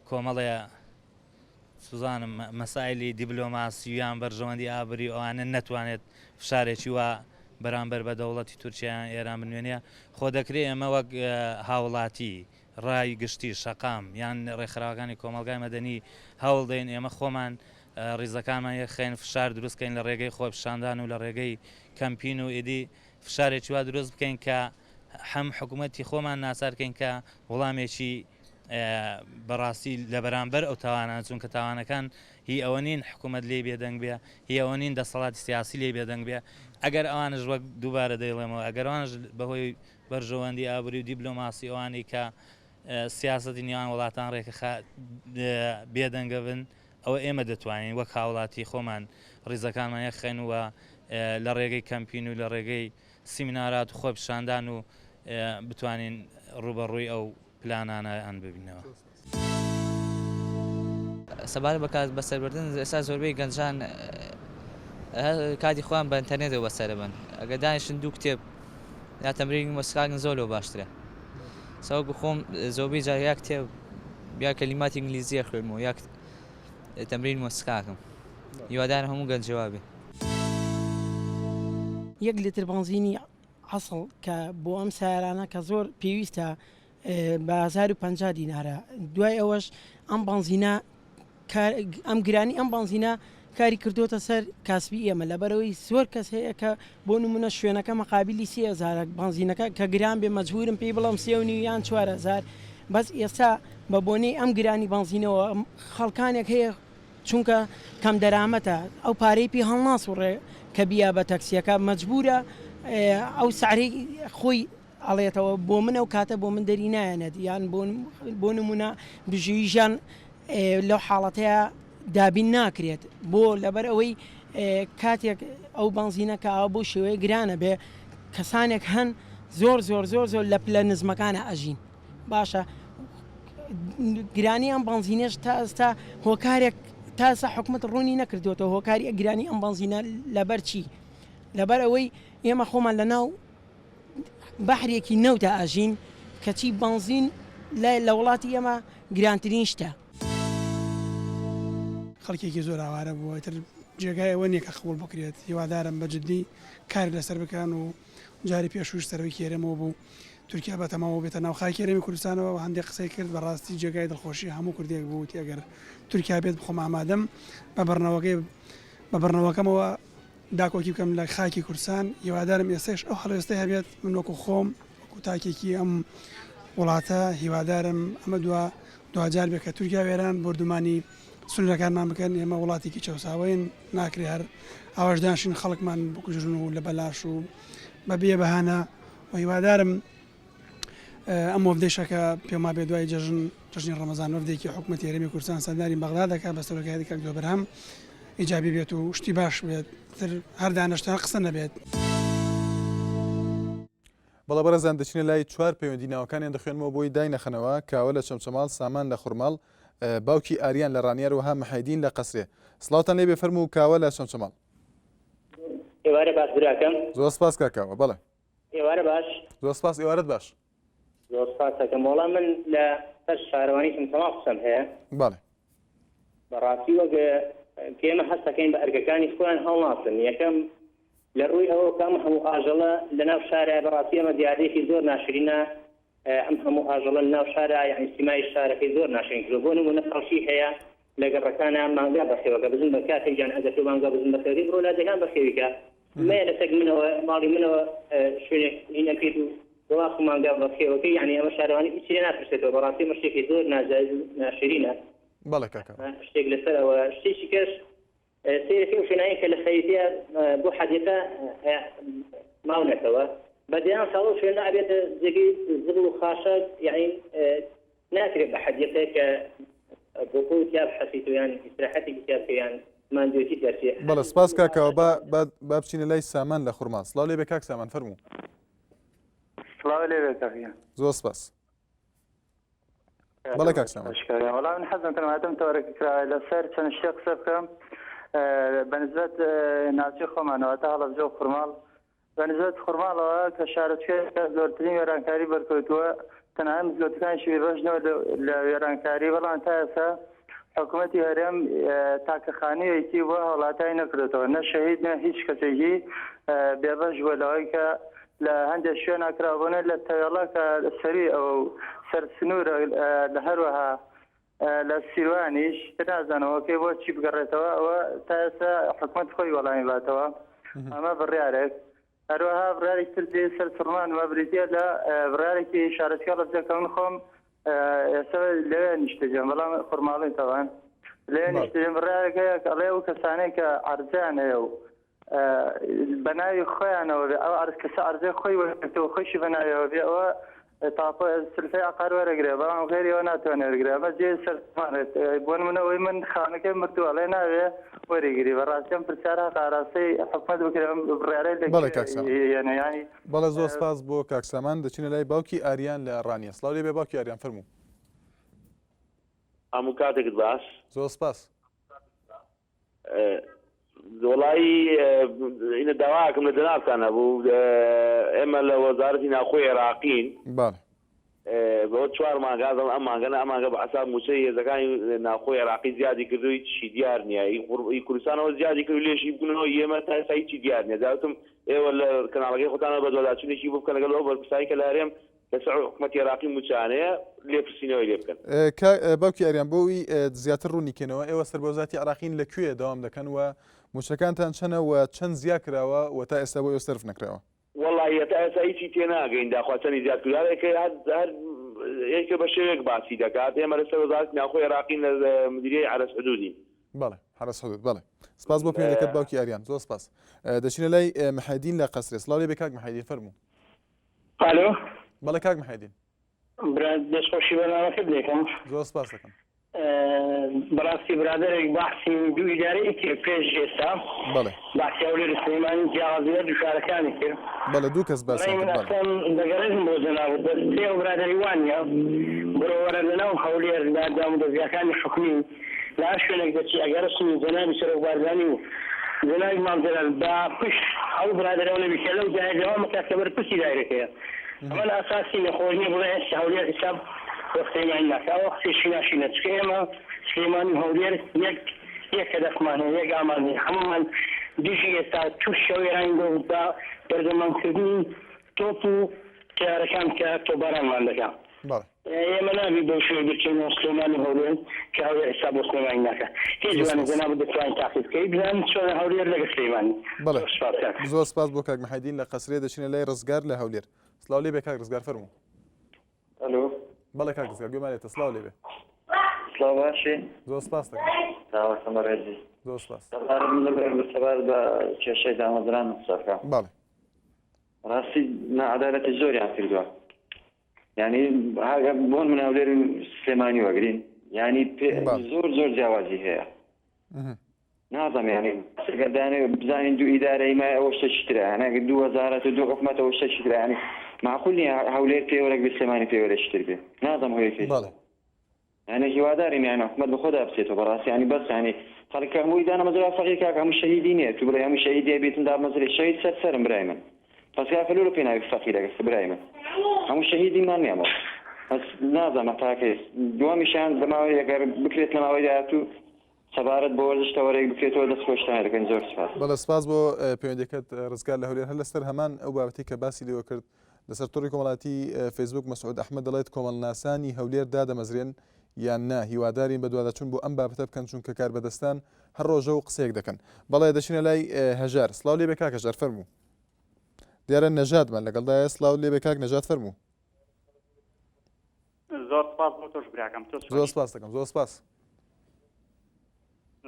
کۆمەڵێ سوزانم مەسایلی دیبلۆماسی یان بەرژەوەندی ئابووری و ئەوانە نەتوانێت فشارێکی وا بەرامبەر بە دەوڵەتی تورکیا یان ئێران بنوێنێ خۆ دەکرێ ئێمە وەک هاوڵاتی ڕای گشتی، شەقام، یان ڕێکخراوەکانی کۆمەڵگای مەدەنی هەوڵدەین ئێمە خۆمان ڕیزەکانمان یەکخەین، فشار دروست کەین لە ڕێگەی خۆپیشاندان و لە ڕێگەی کەمپین و ئیدی فشارێکی وا دروست بکەین کە هەم حکوومەتی خۆمان ناچار کەین کە وڵامێکی بەڕاستی لە بەرامبەر ئەو تاوانانە چونکە تاوانەکان هی ئەوە نین حکوومەت لێی بێدەنگ بێ هی ئەوە نین دەسەڵاتی سیاسی لێی بێدەنگ بێ ئەگەر ئەوانش وەک دووبارە دەیڵێمەوە ئەگەر ئەوانش بەهۆی بەرژەوەندی ئابووری و دیبلۆماسی ئەوانەی کە سیاسەتی نێوان وڵاتان ڕێکخا بێدەنگە بن ئەوە ئێمە دەتوانین وەک هاوڵاتی خۆمان ڕیزەکانمان یەکخەین و لە ڕێگەی کەمپین و لە ڕێگەی سیمینارات و خۆپیشاندان و بتوانین ڕووبەڕووی ئەو پلانانەیان ببینەوە. سەبارەت بە کات بەسەربردن ئێستا زۆربەی گەنجان کاتی خۆیان بە ئینتەرنێتەوە بەسەرەبەن ئەگەر دانیشن دوو کتێب یا تەمرینی مۆسیقاکەن زۆر لەوە باشترە سەوەکو خۆم زۆربەی جار یا کتێب یا کەلیماتی ئینگلیزیە خوێنمەوە یا تەمرین مۆسیقاکەم هیوادارم هەموو گەنجێ وابێ. یەک لیتر بەنزینی عەسڵ کە بۆ ئەم سەیارانە کە زۆر پێویستە بە 1050 دینارە دوای ئەوەش ئەم بەنزینە ئەم گرانی ئەم بەنزینە کاری کردوتە سەر کاسبی ئێمە لەبەرەوەی زۆر کەس هەیە کە بۆ نمونە شوێنەکە مەقابلی سێزارە بەنزینەکە کە گران بێ مەجبورم پێی بڵم سێ و نیو یان 4هزار بەس ئێستا بە بۆنەی ئەم گرانی بەنزینەوە خەڵکانێک هەیە چونکە کەم دەرامەتە ئەو پارەی پێ هەڵناسوڕێ کە بیا بە تەکسیەکە مەجبورە ئەو سعرەی خۆی ئەڵێتەوە بۆ من ئەو کاتە بۆ من دەری نایەنێت یان بۆ نمونە بژێوی ژیان لەو حاڵەتەیە دابین ناکرێت بۆ لەبەر ئەوەی کاتێک ئەو بەنزینە کە ئاوا بۆ شێوەیە گرانە بێ کەسانێک هەن زۆر زۆر زۆر زۆر لە پلە نزمەکانە ئەژین باشە گرانی ئەم بەنزینەش تا ئێستا هۆکارێک تا ئێستا حکومەت ڕوونی نەکردوێتەوە هۆکاری گرانی ئەم بەنزینە لەبەر چی لەبەر ئەوەی ئێمە خۆمان لە ناو بەحرێکی نەوتا ئەژین کەچی بەنزین لە وڵاتی ئێمە گرانترین شتە. خەڵکێکی زۆر ئاوارە بووە ئیتر جێگای ئەوە نییە کە قبوڵ بکرێت هیوادارم بە جدی کاری لەسەر بکەن و جاری پێشووش سەرۆکی هەرێمەوە بوو تورکیا بەتەماوە بێتە ناو خاکی هەرێمی کوردستانەوە و هەندێک قسەی کرد بەڕاستی جێگای دڵخۆشی هەموو کوردێک بوو وتی ئەگەر تورکیا بێت بخۆم ئامادەم بە بڕنەوەکەی بە بڕنەوەکەمەوە داکۆکی بکەم لە خاکی کوردستان، هیوادارم ئێستەش ئەو هەڵوێستەی هەبێت، من وەکو خۆم وەکو تاکێکی ئەم. وڵاتە هیوادارم ئەمە دوا دواجار بێ کە تورکیا و ئێران بۆردومانی سنوورەکانمان بکەن ئێمە وڵاتێکی چەوساوەین ناکرێ هەر ئاواش دانشین خەڵکمان بکوژن و لە بەلاش و بە بێ بەهانە و هیوادارم ئەم وەفدەیشە کە پێم وابێ دوای جەژن جەژنی ڕەمەزان وەفدێکی حکومەتی هەرێمی کوردستان سەردانی بەغدا دەکات بە سەرۆکایەتی کاک دکتۆر بەرهەم ئیجابی بێت و شتی باش بێت تر هەر دانەشتن قسە نەبێت. بەڵێ بەڕێزان دەچینە لای چوار پەیوەندی ناوەکانیان دەخوێنمەوە بۆی داینەخەنەوە کاوە لە چەمچەماڵ سامان لە خورماڵ باوکی ئاریان لە ڕانیار وەها محەیدین لە قەسرێ سڵاوتان لێ بێ فەرموو کاوە لە چەمچەماڵ. ئێوارە باش براکەم. زۆر سپاس کاک کاوە بەڵێ. ئێوارە باش. زۆر سپاس ئێوارەت باش. زۆر سپاس دەکەم وەڵا من لە سەر شارەوانی چەمچەماڵ قسەم هەیە. بەڵێ. بەڕاستی وەک کە ئێمە هەست دەکەین بە ئەرکەکانی خۆیان هەڵناسن یەکەم لە ڕووی ئەوە کە ئەم هەموو ئاژەڵە لە ناو شارە بەڕاستی ئەمە دیاردەیەکی زۆر ناشرینە ئەم هەموو ئاژەڵە لە ناو شارە یعنی سیمای شارەکەی زۆر ناشرین کردووە بۆ نموونە خەڵکی هەیە لە گەڕەکانە مانگا بەخێوەکە بزن بە کاتێک گیان ئەگەر تۆ مانگا بزن بەخێوەکەی بڕۆ لادێکان بەخێویکە مەیە لە تەک منەوە ماڵی منەوە شوێنێک هین ئەکەیت و وڵاخ و مانگا بەخێوەکەی یعنی ئەمە شارەوانی هیچی لێ ناپرسێتەوە بەڕاستی ئەمە شتێکی زۆر ناجایز و ناشرینە بەڵێ کاکە شتێک لەسەر ئەوە شتێکی کەش سەیرەکەی ئەو شوێنانەی کە لە خەریتەیە بۆ حەدیقە ماونەتەوە بە دەیان ساڵ ئەو شوێنە ئەبێتە جێگەی زبڵ و خاشاک یعنی ناکرێت بە حەدیقەیە کە بۆ خۆی تیا بحەسیت و یان ئیسراحەتێکی تیا بکەی یان ماندوێتی دەرچێ بەڵێ سپاس کاکەوە با با با بچینە لای سامان لە خورماڵ سڵاو لێ بێ کاک سامان فەرموو سڵاو لێ بێ کاک گیان. زۆر سپاس بەڵێ کاک سامان. وەڵا من حەزم کردم هاتم تەوەرەکە کراوە لەسەر چەند شتێک قسە بکەم بەنسبەت ناوچەی خۆمانەوە تا هەڵەبجە و خورماڵ بەنسبەت خورماڵەوە کە شارۆچکەیەکە زۆرترین وێرانکاری بەرکەوتووە تەنانەت مزگەوتەکانیشی بێبەش نەوە لە وێرانکاری بەڵام تا ئێستا حکوومەتی هەرێم تاکە خانوویەکی بۆ هاوڵاتیانی نەکردۆتەوە نە شەهید نە هیچ کەسێکی بێبەش بووە لەوەی کە لە هەندێک شوێنا کراوە لە تەوێڵە کە سەروی ئەوە و سەر سنوورە لە هەروەها لە سیروانیش نازانم ئەوەکەی بۆ چی بگەڕێتەوە ئەوە تا ئێستا حکومەت خۆی وەڵامی باتەوە ئەمە بڕیارێک هەروەها بڕیارێکی تر جێی سەر سوڕمانمە بریتییە لە بڕیارێکی شارۆچکەی هەڵەبجە کە من خۆم ئێستا لەوێ نیشتەجێم بەڵام خورماڵیم تەبعەن لەوێ نیشتەجێم بڕیارێک هەیە کە ئەڵێ ئەو کەسانەی کە عەرزەیان هەیە و بە ناوی خۆیانەوە بێ ئەو عەرز کەسە عەرزەی خۆی وەرگرتووە خۆیشی بە ناویەوە بێ ئەوە تاپۆ سلفەی عقار وەرەگرێ بەڵام غێری ئەوە ناتوانێ وەرگرێ ئەمە جێی سەرسوڕمانێت بۆ نمونە ئەوەی من خانەکەی مردووە ئەڵێ ناوێ وەریگری بەڕاستی ئەم پرسیارە هەق ئاراستەی حکومەت بکرێ ئەم بڕیارەی لە بەڵێ کاک سامان. یەنێ یانی بەڵێ زۆر سپاس بۆ کاک سامان دەچینە لای باوکی ئاریان لە ڕانیە سڵاو لێ بێ باوکی ئاریان فەرموو. هەموو کاتێکت باش. زۆر سپاس. وەڵایی ئینە داواکم لە جەنابتان هەبوو ئێمە لە وەزارەتی ناوخۆی عێراقین بەڵێ بەوە چوار مانگە دەڵێن ئەم مانگە نا ئەم مانگە بە حساب مووچەی هێزەکانی ناوخۆی عێراقی زیادی کردو هیچی دیار نییە ئی کوردستانەوە زیادی کرد و لێشی بگونەوە ئێمە تا ئێستا هیچی دیار نییە جا وتم ئێوە لە کەناڵەکەی خۆتانەوە بەدواداچوونێکی بۆ بکەن لەگەڵ ئەو بەرپرسانی کە لە هەرێم لەسەر حکومەتی عێراقی مووچانەیە لێپرسینەوەی لێ بکەن. باوکی ئاریان بۆ ئەوی زیاتر ڕوونی کەینەوە ئێوە سەر بە وەزارەتی عێراقین لە کوێ دەوام دەکەن و مووچەکانتان چەنە و چەند زیا کراوە و تا ئێستا بۆ ئێوە سەرف نەکراوە؟ وەڵاهی هەتا ئێستا هیچی تێناگەین داخوا چەنی زیاد کردوە هەر یەکە هەر یەکە بە شێوەیەک باسی دەکات ئێمە لەسەر وەزارەتی ناوخۆی عێراقین لە مدیریەی حەرەس حدودین. بەڵێ حەرەس حدود بەڵێ سپاس بۆ پەیوەندیەکەت باوکی ئاریان زۆر سپاس دەچینە لای محێدین لە قەسرێ سڵاو لێ بێ کاک محێدین فەرموو. ئالۆ. بەڵێ کاک محێدین. برا دەستخۆشی بەرنامەکەت لێکەم. زۆر سپاس دەکەم. بەڕاستی برادەرێک باحسی دوو ئیدارەی کرد پێش ئێستا. بەڵێ. باحسی هەولێر و سلێمانی جیاوازی هەردوو شارەکانی کرد. بەڵێ دوو کەس باسیان کرد بەڵێ. من ئەسڵەن دەگەڕێزم بۆ جەنابت بەس پێ ئەو برادەری وانیە بڕۆ وەرە لەناو هەولێر لە دامودەزگاکانی حکومی لە هەر شوێنێک دەچی ئەگەر ڕسمی جەنابی سەرۆک بارزانی و جەنابی مام جەلال بە پشت ئەو برادەرەوە نەبی کە لەو جایە دەوام ئەکات کە بەرپرسی دایرەکەیە ئەمە لە ئەساسی نیە خۆش نیە بڵێ هەولێر حیساب بۆ سلێمانی ناکا ئەوە قسەیەکی ناشینە چونکە ئێمە سلێمانی و هەولێر یەک یەک هەدەفمان هەیە یەک ئامانج هەیە هەموومان دژی ئێستا تورکیا و ئێرانین بۆ بە بەردەمامکردنی تۆپ و تەیارەکان کە تۆپبارانمان دەکا. بەڵێ. ئێمە نابی بەو شێوەیە بیرکەینەوە سلێمانی و هەولێر کە هەولێر حیساب بۆ سلێمانی ناکا هیچ زۆر وانە سپاس. جەنابت دەتوانی تاقی بکەی بزانن چۆنە هەولێر لەگە سلێمانی بەڵێ زۆر سپاس کاک. زۆر سپاس بۆ کاک محێدین لە قەسرێ دەچینە لای ڕزگار لە هەولێر سڵاو لێ بێ کاک ڕزگار فەرموو. ئەلۆ. بەڵێ کاک ڕزگار گوێمان لێتە سڵاو لێبێ. سڵاو باشی؟ زۆر سپاس دەکەم. چاوەکەم بەڕێزی. زۆر سپاس. سەبارەت سەبارەت بە کێشەی دامەزراندن قسە بکەم. بەڵێ. ڕاستی ناعەدالەتی زۆریان کردووە. یعنی بۆن من هەولێر و سلێمانی وەگرین یعنی زۆر زۆر جیاوازی هەیە. نازم یعنی ئەگەر دانێ بزانین دوو ئیدارەی مای ئەوە شتێکی ترە یعنی ئەگەر دوو وەزارەت و دوو حکومەت ئەوە شتێکی ترە یعنی معقول نییە هەولێر پێوەرێک بێ سلێمانی پێوەرێکی تر بێ نازم هۆیەکەی بەڵێ یعنی هیوادارین یعنی حکومەت بە خۆدا بچێتەوە بەڕاستی یعنی بەس یعنی خەڵک کە هەمووی دانەمەزرا فەقیر کاکە هەموو شەهیدی نییە تو بڵێ هەموو شەهیدی بێتن دابمەزرێ شەهید سەر سەرم برای من بەس کاکە لۆ لە پێناوی فەقیرەکە برای من هەموو شەهیدیمان نییە بەس بەس نازانم هەتا کەی دووەمیشیان لە ماوەی ئەگەر بکرێت لە ماوەی داهاتوو سەبارەت بە وەرزش تەوەرێک بکرێتەوە دەست خۆشتان دەکەین زۆر سپاس. بەڵێ سپاس بۆ پەیوەندیەکەت ڕزگار لە هەولێر هەر لەسەر هەمان ئەو بابەتەی کە باسی لێوە کرد لەسەر تۆڕی کۆمەڵاتی فەیسبوک مەسعود ئەحمەد دەڵێت کۆمەڵناسانی هەولێر دادەمەزرێن یان نا هیوادارین بەدواداچوون بۆ ئەم بابەتە بکەن چونکە کاربەدەستان هەر ڕۆژە و قسەیەک دەکەن بەڵێ دەچینە لای هەژار سڵاو لێبێ کاک هەژار فەرموو دیارە نەژادمان لەگەڵدایە سڵاو لێبێ کاک نەژاد فەرموو زۆر سپاس بۆ تۆش براکەم تۆ زۆر سپاس دەکەم زۆر سپاس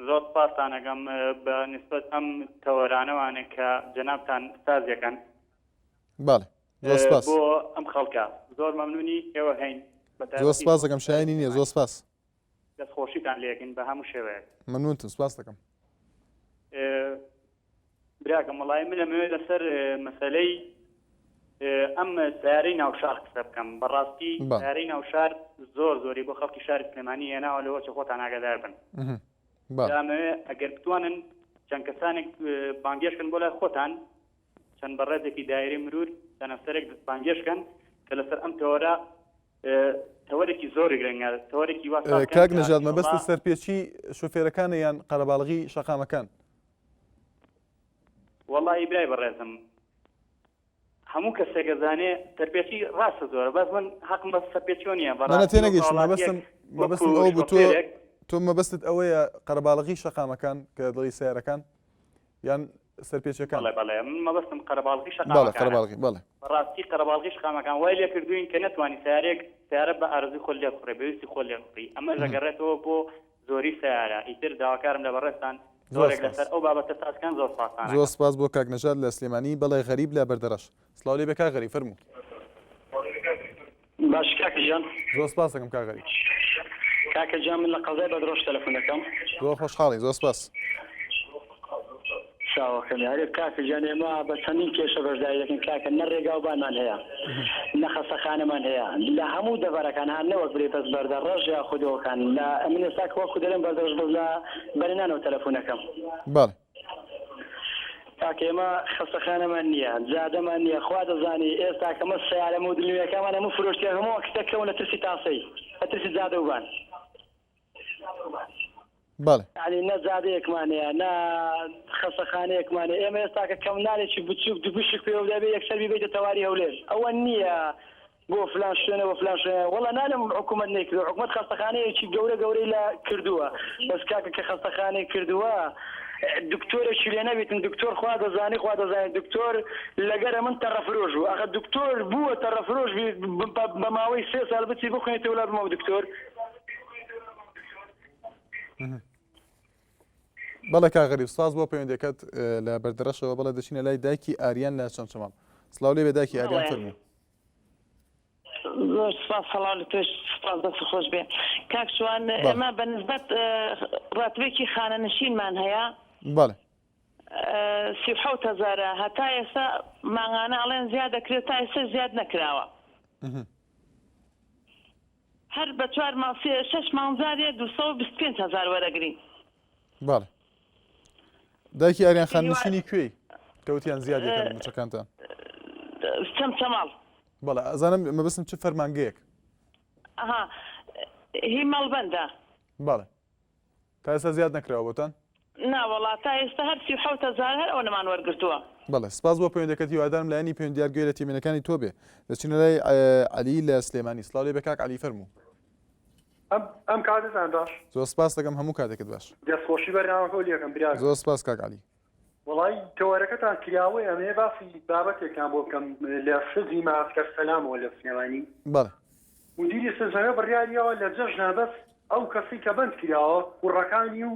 زۆر سپاستان ئەەکەم بە نسبەت ئەم تەوەرانەوانە کە جەنابتان سازیەکەن بەڵێ زۆر سپاس بۆ ئەم خەڵکە زۆر مەمنونی ئێوە هەین زۆر سپاس دەکەم شایانی نییە زۆر سپاس دەست خۆشیتان لێکن بە هەموو شێوەیەک. مەمنونتم سپاست دەکەم. براکەم وەڵی من ئەمەوێت لەسەر مەسەلەی ئەم سیارەی ناوشار قسە بکەم بەڕاستی سیارەی ناوشار زۆر زۆری بۆ خەڵکی شاری سلێمانی هێناوە لەوە چ خۆتان ئاگادار بن ئەمەوێ ئەگەر بتوانن چەند کەسانێک بانگێشکن بۆ لای خۆتان چەند بەڕێزێکی دایرەی مرور چەند ئەفسەرێک بانگێشکەن کە لەسەر ئەم تەوەرە تەوەرێکی زۆر گرنگە تەوەرێکی وا ساز کاک نەژاد مەبەستت سەرپێچی شۆفێرەکانە یان قەرەباڵغی شەقامەکان؟ وەڵی برای بەڕێزم هەموو کەسێک ئەزانێ سەرپێچی ڕاستە زۆرە بەس من حەقم بە سەرپێچیەوە نییە بەڕاستی نە تێنەگەیشتم مەبەستم مەبەستم ئەوە بوو تۆ تۆ مەبەستت ئەوەیە قەرەباڵغی شەقامەکان کە دڵی سیارەکان یان سەرپێچەکان؟ بەڵێ بەڵێ من مەبەستم قەرەباڵغی شەقامەکانە. بەڵێ قەرەباڵغی بەڵێ. بەڕاستی قەرەباڵغی شەقامەکان وای لێ کردووین کە نەتوانی سەیارەیەک سەیارە بە ئارەزووی خۆت لێ بخوڕی بە ویستی خۆت لێ بخوڕی ئەمەش ئەگەڕێتەوە بۆ زۆری سەیارە ئیتر داواکارم لە بەڕێزتان زۆر زۆرێک سپاس. لەسەر ئەو بابەتە ساز کەن زۆر سپاستان زۆر ئەکەم. سپاس بۆ کاک نەژاد لە سلێمانی بەڵێ غەریب لە بەردەڕەش. سڵاو لێ بێ کاک غەریب فەرموو. باشی کاکە گیان. زۆر سپاس دەکەم کاک غەریب. کاکە گیان من لە قەزای بەدرۆش تەلەفون دەکەم. زۆر خۆشحاڵین زۆر سپاس. چاوەکەم یارێ کاکە گیان ئێمە بە چەندین کێشە بەشداری دەکەین کاکە نە ڕێگا و بانمان هەیە نە خەستەخانەمان هەیە لە هەموو دەڤەرەکان ها نەوەک بلێ بەس بەردە ڕەش یا خودۆکان لە من ئێستا کە وەکو دەلێم بەردە ڕەش بەس لە بەرێنانەوە تەلەفونەکەم. بەڵێ. کاکە ئێمە خەستەخانەمان نییە جادەمان نییە خوا دەزانی ئێستا کە مە سەیارە مۆدل نوێیەکانمان هەموو فرۆشتیان هەموو کتە کەون لە ترسی تاسەی لە ترسی جادە و بان. بەڵێ. یانی نە جادەیەکمان هەیە نە خەسەخانەیەکمان هەیە ئێمە ئێستاکە کە منالێکی بچووک دووپشک پێوە بدەبێ یەکسەر بیبەیتە تەواری هەولێر ئەوە نییە بۆ فلان شوێنە بۆ فلان شوێنە وەڵا نالێم حکوومەت نەیکردووە حکوومەت خەستەخانەیەکی گەورە گەورەی لە کردووە بەس کاکە کە خەستەخانەی کردووە دکتۆرێکی لێ نەبیتن دکتۆر خوا دەزانی خوا دەزانی دکتۆر لەگەرە من تەڕەفرۆش بوو ئەخە دکتۆر بووە تەڕەفرۆش بی بە ماوەی سێ ساڵ بچی بخوێنیتەوە لا بمەوە دکتۆر بەڵێ کاک غەریب سپاس بۆ پەیوەندەکەت لە بەردەڕەشەوە بەڵێ دەچینە لای دایکی ئاریان لە چەمچەماڵ سڵاو لێ بێ دایکی ئاریان فەرموو زۆر سپاس سڵاو لە تۆش سپاس دەست خۆش بێ کاک شوان ئێمە بە نسبەت ڕاتبێکی خانەنشینمان هەیە بەڵێ 37 هەزارە هەتا ئێستا مانگانە ئەڵێن زیاد دەکرێت تا ئێستا زیاد نەکراوە هەر بە چوار مانگ سێ شەش مانگ جارێ 225 هەزار وەرەگرین. بەڵێ دایکی ئاریان خان نشینی کوێی کە وتیان زیاد دەکەن مووچەکانتان؟ چەمچەماڵ. بەڵێ ئەزانم مەبەستم چ فەرمانگەیەک؟ ئەها هی مەڵبەندە. بەڵێ تا ئێستا زیاد نەکراوە بۆتان؟ نا وەڵا تا ئێستا هەر 37 هەزار هەر ئەوەنەمان وەرگرتووە. بەڵێ سپاس بۆ پەیوەندەکەت هیوادارم لایەنی پەیوەندیار گوێ لە تێمینەکانی تۆ بێ دەچینە لای عەلی لە سلێمانی سڵاو لێ بێ کاک عەلی فەرموو. ئەم ئەم کاتتان باش. زۆر سپاس دەکەم هەموو کاتێکت باش. دەست خۆشی بەرنامەکەو لێکەم براکەم. زۆر سپاس کاک عەلی. وەڵای تەوەرەکەتان کراوەیە ئەمەوێ باسی بابەتێکتان بۆ بکەم لە سجنی مەعسکەر سەلامەوە لە سلێمانی. بەڵێ. مدیری سجنەکە بڕیاریاوە لە جەژنا بەس ئەو کەسەی کە بەند کراوە کوڕەکانی و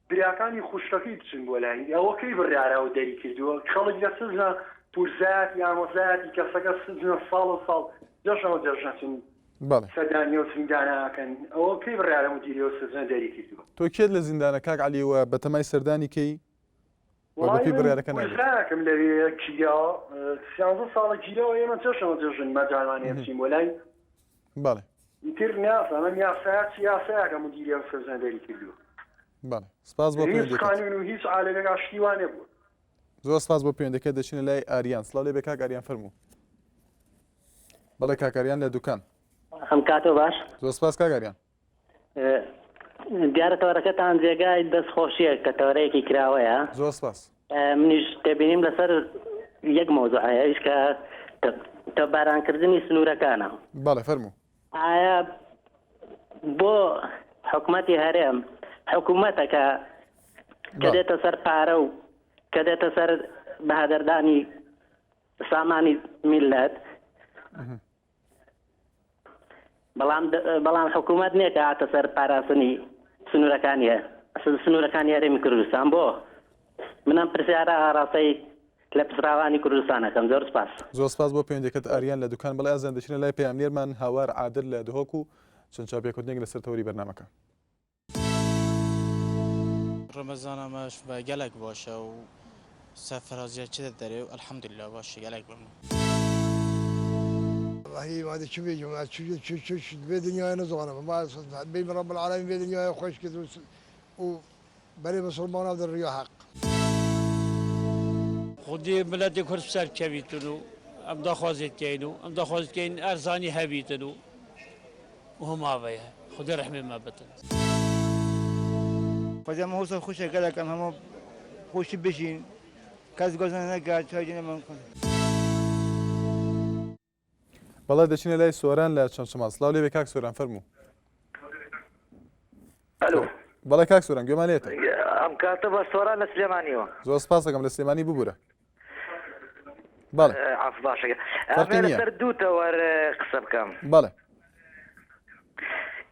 براکانی خوشکەکەی بچن بۆ لای ئەوە کەی بڕیارە ئەو دەری کردووە خەڵک لە سجنە پورزایەتی ئامۆزایەتی کەسەکە سجنە ساڵ و ساڵ جەژنە و جەژنە چن بەڵێ. سەردانی ئەو زیندانە ئەکەن ئەوە کەی بڕیارە مدیری ئەو سجنە دەری کردووە. تۆ کێت لە زیندانە کاک عەلی و بەتەمای سەردانی کەی و وەڵایی بەپێی من بڕیارەکە نابێت؟ پورزایەکم لەوێ گیراوە سیانزە ساڵە گیراوە ئێمە جەژنە و جەژن مەجالمان هەیە بچین بۆ لای بەڵێ. ئیتر نازانم یاسایە چ یاسایەکە مدیری ئەو سجنە دەری کردووە. بەڵێ سپاس بۆ هیچ پەیوەندیەکەت. قانون و هیچ عالەمێک شتی وا نەبووە. زۆر سپاس بۆ پەیوەندەکەت دەچینە لای ئاریان سڵاو لێ بێ کاک ئاریان فەرموو. بەڵێ کاک ئاریان لە دوکان. ئەم کاتەو باش. زۆر سپاس کاک ئاریان. دیارە تەوەرەکەتان جێگای دەست خۆشیە کە تەوەرەیەکی کراوەیە. زۆر سپاس. منیش تێبینیم لەسەر یەک مەوزوع هەیە ئەویش کە تۆپبارانکردنی سنوورەکانە. بەڵێ فەرموو. ئایا بۆ حکومەتی هەرێم حکومەتە کە کە دێتە سەر پارە و کە دێتە سەر بەهەدەردانی سامانی میللەت بەڵام بەڵام حکوومەت نییە کە هاتە سەر پاراستنی سنوورەکانی سنوورەکانی هەرێمی کوردستان بۆ من ئەم پرسیارە ئاراستەی لە پسراوانی کوردستان ئەکەم زۆر سپاس. زۆر سپاس بۆ پەیوەندیەکەت ئاریان لە دوکان. بەڵێ ئازیزان دەچینە لای پەیامنێرمان هاوار عادل لە دهۆک و چەند چاوپێکەوتنێک لەسەر تەوەری بەرنامەکە. ڕەمەزانە مەش بە گەلەک باشە و سەرفرازیە چ دەرێ و الحمدللە باشە گەلەک بم. واللهی ما چ بێژم چ چ چ چ بێ دنیای نزانم ما بیم رب العالمین بێ دنیای خوش کرد و بەرێ مسلمانە در ڕیا حق. خودی ملەتی کورد سەر کەویتن و ئەم داخوازیت کەین و ئەم داخوازیت کەین ئەرزانی هەبیتن و وهماوەیە خودی رەحمی مە بتن. خودی ئەمە هوسە خوشە گەلەکەم هەموو خوشی بژین کەس گۆزە نەکات چاوی من. بەڵێ دەچینە لای سۆران لە چەمچەماڵ سڵاو لێبێ کاک سۆران فەرموو. ئەلو. بەڵێ کاک سۆران گوێمان لێتە. ئەم کاتە بە سۆران لە سلێمانیەوە. زۆر سپاس دەکەم لە سلێمانی ببورە. بەڵێ. عەفو باشە. فەرقی ئەمەوێ نییە. لەسەر دوو تەوەر قسە بکەم. بەڵێ.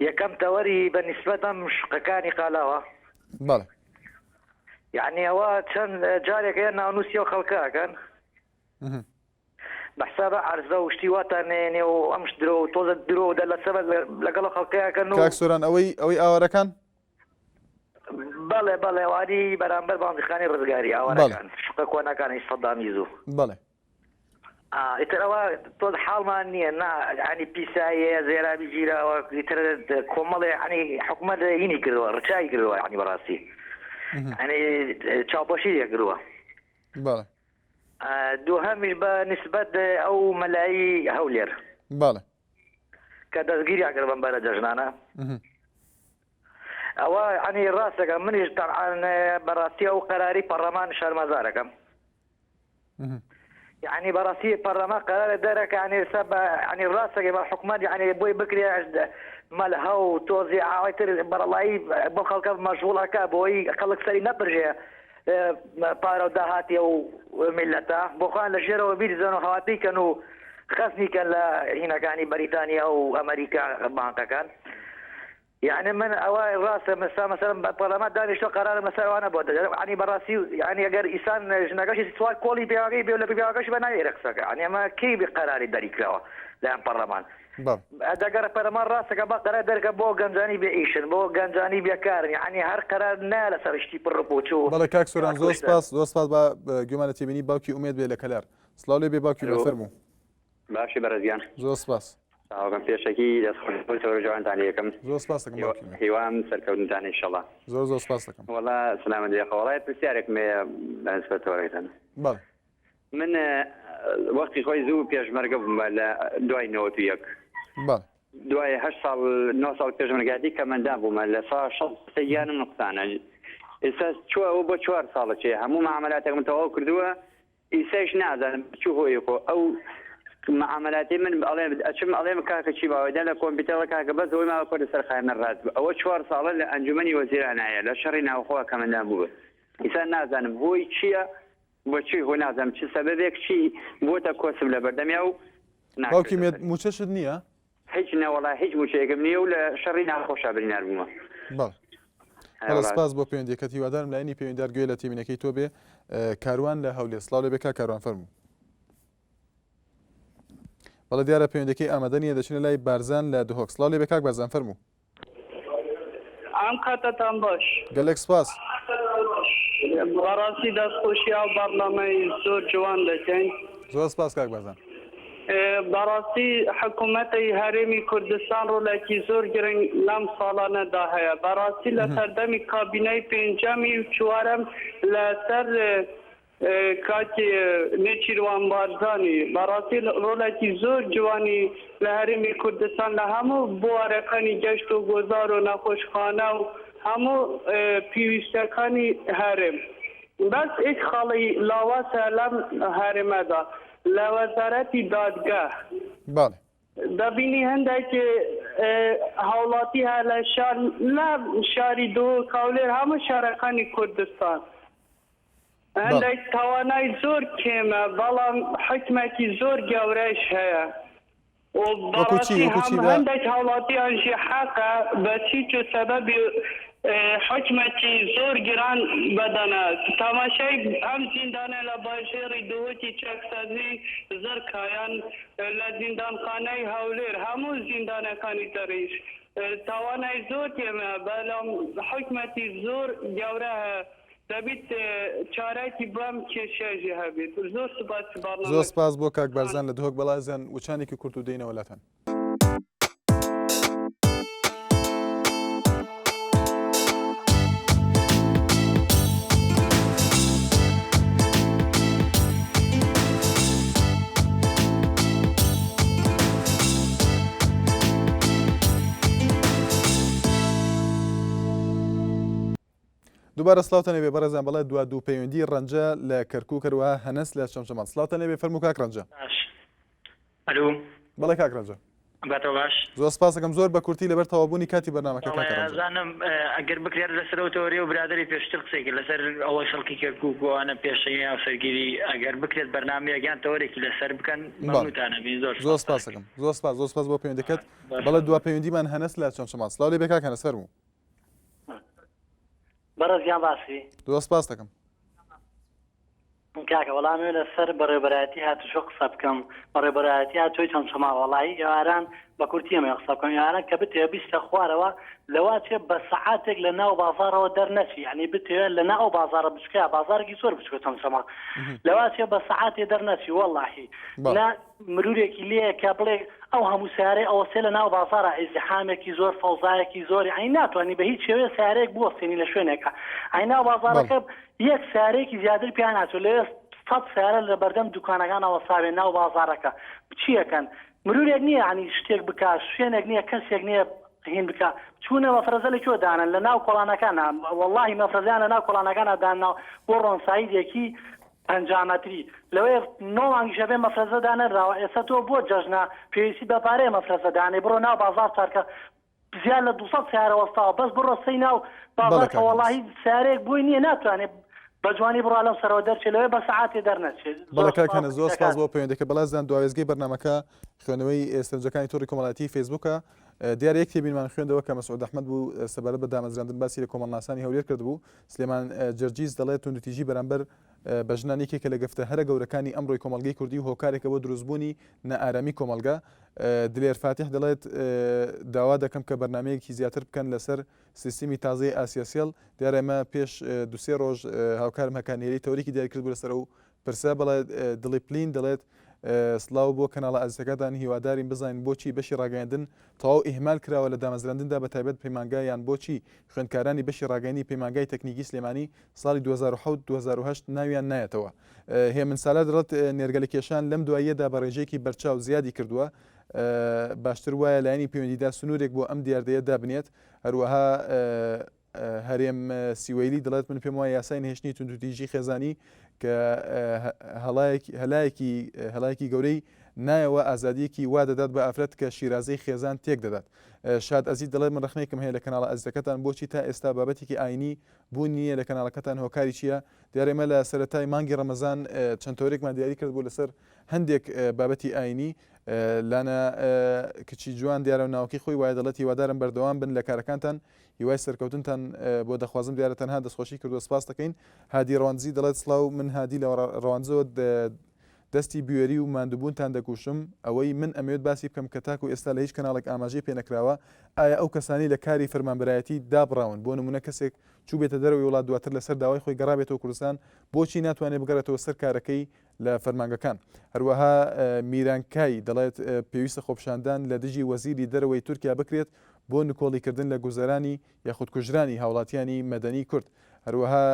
یەکەم تەوەری بە نیسبەت ئەم شقەکانی قالاوە. بەڵێ. یعنی ئەوە چەند جارێک هەیە ناونووسی ئەو خەڵکە ئەکەن. بە حسابە عەرزە و شتی واتان نەیەنێ و ئەم درۆ و تۆزە درۆ و دەلەسە لەگەڵ ئەو خەڵکە ئەکەن و کاک سۆران ئەوەی ئەوەی ئاوارەکان؟ بەڵێ بەڵێ ئەوانی بەرامبەر بانزیخانی ڕزگاری ئاوارەکان شقە کۆنەکانی سەدامی زوو. بەڵێ. ئیتر ئەوە تۆز حاڵمان نییە نا ینی پیساییە زێرابی گیراوە ئیتر کۆمەڵێ ینی حکومەت هینی کردووە ڕچای کردووە ینی بەڕاستی ینی چاوپۆشی لێ کردووە. بەڵێ. دووهەمیش بە نیسبەت ئەو مەلایی هەولێر. بەڵێ. کە دەستگیریان کرد بەم بەرە جەژنانە. ئەوە عنی ڕاستەکە منیش تەبعەن بەڕاستی ئەو قەراری پەڕەمان شەرمەزارەکەم. یعنی بەڕاستی پەرلەمان قەرارە دەرەکە عنی ئێستا بە عنی ڕاستەکەی بە حکومەت یعنی بۆی بکرێ مەلهە و تۆزی ئاوای تر بەڕەڵایی بۆ خەڵکە مەشغوڵەکە بۆی خەڵک سەری نەپرژێ پارە و داهاتی ئەو میللەتە بۆ خۆیان لە ژێرەوە بیرزەن و هەواتەی کەن و خەزنی کەن لە هینەکانی بەریتانیا و ئەمریکا بانقەکان یعنی من ئەوە ڕاستە مەسا مەسەلەن بە پەرلەمان دانیشتوە قەرارم لەسەر ئەوانە بۆ دەدەن یعنی بەڕاستی یعنی ئەگەر ئیسان ژنەکەشی سوار کۆڵی پیاوەکەی بێ و لە پیاوەکەشی بە ناوی ئێرە قسەکە یعنی ئەمە کەی بێ قەراری دەری کراوە لایەن پەرلەمان دەگەر پەرلەمان ڕاستەکە با قەرار دەرکە بۆ گەنجانی بێ ئیشن بۆ گەنجانی بێکارن یعنی هەر قەرار نا لەسەر شتی پڕ و پوچ و بەڵێ کاک سۆران زۆر سپاس زۆر سپاس با گوێمان لە تێبینی باوکی ئومێد بێ لە کەلار سڵاو لێ بێ باوکی ئومێد فەرموو. باشی بەڕێزگیان. زۆر سپاس. چاوەکەم پێشەکی دەست خۆش بۆ تەوەرە جوانتان لێکەم. زۆر سپاس دەکەم باوکی ئومێد. هیوام سەرکەوتنتانە ئیشەڵا. زۆر زۆر سپاس دەکەم. وەڵا سلامەت بێ خوا. وەڵا پرسیارێکم هەیە بە نسبەت تەوەرەکەتان. بەڵێ. من وەختی خۆی زوو پێشمەرگە بووم لە دوای 91. بەڵێ. دوای هەشت ساڵ نۆ ساڵ پێشمەرگاتی کەمەندان بوومە لە سا شەست گیانم نوقسانە ئێستا چوە ئەوە بۆ چوار ساڵە چێ هەموو معاملاتێکم تەواو کردووە ئیسەیش نازانم بە چ هۆیەک و ئەو معاملاتی من ئەڵێ ئەچم ئەڵێم کاکە چی ماوە دە لە کۆمپیوتەرە کاکە بەس ئەوەی ماوە کۆتە سەر خای من ڕات ئەوە چوار ساڵە لە ئەنجومەنی وەزیرانایە لە شەڕی ناوخۆ کەمەندان بوو ئیسا نازانم هۆی چییە بۆ چی هۆ نازانم چ سەبەبێک چی بۆتە کۆسپ لە بەردەمیا و باوکی مێد مووچەشت نییە؟ هیچ نەوەڵا هیچ موچەیەکم نییە و لە شەڕی ناوخۆشا بریندار بوومە. بەڵێ بەڵێ سپاس بۆ پەیوەندیەکەت هیوادارم لایەنی پەیوەندیدار گوێ لە تێبینەکەی تۆ بێ کاروان لە هەولێر سڵاو لێ بێ کاک کاروان فەرموو. بەڵێ دیارە پەیوەندەکەی ئامادە نییە دەچینە لای بارزان لە دهۆک سڵاو لێ بێ کاک بارزان فەرموو. ئەم کاتەتان باش. گەلێک سپاس. بەڕاستی دەستخۆشی ئەو بەڕنامەی زۆر جوان دەکەین. زۆر سپاس کاک بارزان. بەڕاستی حکوومەتی هەرێمی کوردستان ڕۆڵێکی زۆر گرنگ لەم ساڵانەدا هەیە بەڕاستی لە سەردەمی کابینەی پێنجەمی و چوارەم لەسەر کاک نێچیروان بارزانی بەڕاستی ڕۆڵێکی زۆر جوانی لە هەرێمی کوردستان لە هەموو بوارەکانی گەشت و گۆزار و نەخۆشخانە و هەموو پێویستەکانی هەرێم بەس ئێک خاڵی لاواز هەیە لەم هەرێمەدا لە وەزارەتی دادگە بەڵێ. دەبینی هەندێک هاوڵاتی هەیە لە شار لە شاری دهۆک هەولێر هەموو شارەکانی کوردستان هەندێک توانای زۆر کێمە بەڵام حوکمێکی زۆر گەورەش هەیە و بەڕاستی هەم هەندێک هاوڵاتیانشی حەقە بە چیچ و سەبەبی حوکمێکی زۆر گران بەدەنە تەماشای ئەم زیندانە لە باژێڕی دهۆکی چاکسازی زڕکایان لە زیندانخانەی هەولێر هەموو زیندانەکانی تریش تاوانای زۆر کێمە بەڵام حوکمێکی زۆر گەورە هەیە دەبیت چارەکی بەم کێشەیە هەبێت زۆر سوپاسی بەڕنامەکەتان. زۆر سپاس بۆ کاک بارزان لە دهۆک بەڵازیان وچانێکی کورت و دێینەوە لاتان. دووبارە سڵاوتان لێبێ بەڕێزان بەڵێ دوا دوو پەیوەندی ڕەنجە لە کەرکوک هەروەها هەنەس لە چەمچەماڵ سڵاوتان لێبێ فەرموو کاک ڕەنجە. باش ئەلو. بەڵێ کاک ڕەنجە. باتەوە باش. زۆر سپاسەکەم زۆر بە کورتی لەبەر تەواوبوونی کاتی بەرنامەکە کاکە ڕەنجە. ئەزانم ئەگەر بکرێت لەسەر ئەو تەوەرەی و برادەری پێشتر قسەی کرد لەسەر ئەوەی خەڵکی کەرکوک و ئەوانە پێشەنگی هاوسەرگیری ئەگەر بکرێت بەرنامەیەک یان تەوەرێکی لەسەر بکەن مەمنونتان ئەبین زۆر زۆر سپاسەکەم زۆر سپاس زۆر سپاس بۆ پەیوەندەکەت بەڵێ دوا پەیوەندیمان هەنەس لە چەمچەماڵ سڵاو لێ بێ کاک هەنەس فەرموو. بەڕێز گیان باسی. زۆر سپاست دەکەم. کاکە وەڵا ئەمەوێ لەسەر بەڕێوەبەرایەتی هاتوچۆ قسە بکەم بەڕێوەبەرایەتی هاتوچۆی چەمچەماڵ وەڵایی ئێواران بە کورتی ئەمەوێ قسە بکەم ئێواران کە بتەوێ بیستە خوارەوە لەوا چێ بە سەعاتێک لە ناو بازاڕەوە دەرنەچی یعنی بتەوێ لە ناو ئەو بازاڕە بچکە بازاڕێکی زۆر بچکە چەمچەماڵ لەوا چێ بە سەعاتێ دەرنەچی وەڵاهی نا مرورێکی لێیە کە بڵێ ئەو هەموو سەیارەی ئەوەستێ لە ناو بازاڕا ئیزدیحامێکی زۆر فەوزایەکی زۆر یەعنی ناتوانی بە هیچ شێوەیە سەیارەیەک بوەستێنی لە شوێنێکا یەعنی ناو بازاڕەکە یەک سەیارەیەکی زیاتر پیا ناچێت لەوێ سەد سەیارە لە بەردەم دوکانەکانا وەستاوێ ناو بازاڕەکە چیەکەن مرورێک نییە یەعنی شتێک بکا شوێنێک نییە کەسێک نییە هین بکا چونە مەفرەزە لە کوێ دانەن لە ناو کۆڵانەکانا وەڵاهی مەفرەزەیان لە ناو کۆڵانەکانا داناوە بۆ ڕۆنسایدێکی 50 مەتری لەوەیە نۆ مانگیش ئەبێ مەفرەزە دانەنراوە ئێستا تۆ بۆ جەژنە پێویستیت بە پارەیە مەفرەزە دانێی بڕۆ ناو بازاڕ چارکە زیاد لە 200 سەیارە وەستاوە بەس بڕۆ سەی ناو بەڵێ بازاڕ کە کاک هەنەس. وەڵاهی سەیارەیەک بۆی نییە ناتوانێ بە جوانی بڕوا لەم سەرەوە دەرچێ لەوەیە بە سەعاتێ دەرنەچێ بەڵێ زۆر کاک سوپاس هەنەس زۆر سپاس دەکات. بۆ پەیوەندیەکە بەڵێزان دواوێستگەی بەرنامەکە خوێندنەوەی سەرنجەکانی تۆڕی کۆمەڵایەتی فەیسبووکە دیارە یەک تێبینمان خوێندەوە کە مەسعود ئەحمەد بوو سەبارەت بە دامەزراندن باسی لە کۆمەڵناسانی هەولێر کردبوو سلێمان جەرجیس دەڵێت توندوتیژی بەرامبەر بە ژنان یەکێکە لە گرفتە هەرە گەورەکانی ئەمڕۆی کۆمەڵگەی کوردی و هۆکارێکە بۆ دروستبوونی نائارامی کۆمەڵگە. دلێر فاتیح دەڵێت، داوا دەکەم کە بەرنامەیەکی زیاتر بکەن لەسەر سیستمی تازەی ئاسیاسێڵ. دیارە ئێمە پێش دوو سێ ڕۆژ هاوکارم هەکان هێلی تەوەرێکی دیاری کردبوو لەسەر ئەو پرسە. بەڵێ دڵیپلین دەڵێت، سڵاو بۆ کەناڵە ئازیزەکەتان، هیوادارین بزانین بۆچی بەشی ڕاگەیاندن تەواو ئیهمال کراوە لە دامەزراندندا بەتایبەت پەیمانگا یان بۆچی خوێندکارانی بەشی ڕاگەیاندنی پەیمانگای تەکنیکی سلێمانی ساڵی 2007 2008 ناویان نایەتەوە. هێمن سالار دەڵێت نێرگەلەکێشان لەم دواییەدا بە ڕێژەیەکی بەرچاو زیادی کردووە، باشتر وایە لایەنی پەیوەندیدار سنوورێک بۆ ئەم دیاردەیە دابنێت. هەروەها هەرێم سیوەیلی دەڵێت من پێم وایە یاسای نەهێشتنی توندوتیژی خێزانی کە هەلایەکی هەلایەکی گەورەی نایەوە ئازادیەکی وا دەدات بە ئافرەت کە شیرازەی خێزان تێک دەدات. شاد ئەزیز دەڵێت من ڕەخنەیەکم هەیە لە کەناڵە ئەزیزەکەتان بۆچی تا ئێستا بابەتێکی ئاینی بوونی نییە لە کەناڵەکەتان هۆکاری چییە؟ دیارە ئێمە لە سەرەتای مانگی ڕەمەزان چەند تەوەرێکمان دیاری کرد بوو لەسەر هەندێک بابەتی ئاینی لانە کچی جوان دیارە و ناوەکەی خۆی وایە دەڵێت هیوادارم بەردەوام بن لە کارەکانتان هیوای سەرکەوتنتان بۆ دەخوازم دیارە تەنها دەستخۆشی کردووە سپاس دەکەین هادی ڕەواندزی دەڵێت سڵاو من هادی لە ڕەواندزەوە دەستی بوێری و ماندووبوونتان دەگوشم، ئەوەی من ئەمەوێت باسی بکەم کە تاکو ئێستا لە هیچ کەناڵێک ئاماژەی پێنەکراوە، ئایا ئەو کەسانەی لە کاری فەرمانبەرایەتی دابڕاون بۆ نموونە کەسێک چووبێتە دەرەوەی وڵات دواتر لەسەر داوای خۆی گەڕابێتەوە کوردستان بۆچی ناتوانێت بگەڕێتەوە سەر کارەکەی لە فەرمانگەکان؟ هەروەها میران کای دەڵێت پێویستە خۆپیشاندان لە دژی وەزیری دەرەوەی تورکیا بکرێت بۆ نکۆڵیکردن لە گوزەرانی یاخود کوژرانی هاوڵاتیانی مەدەنی کورد. هەروەها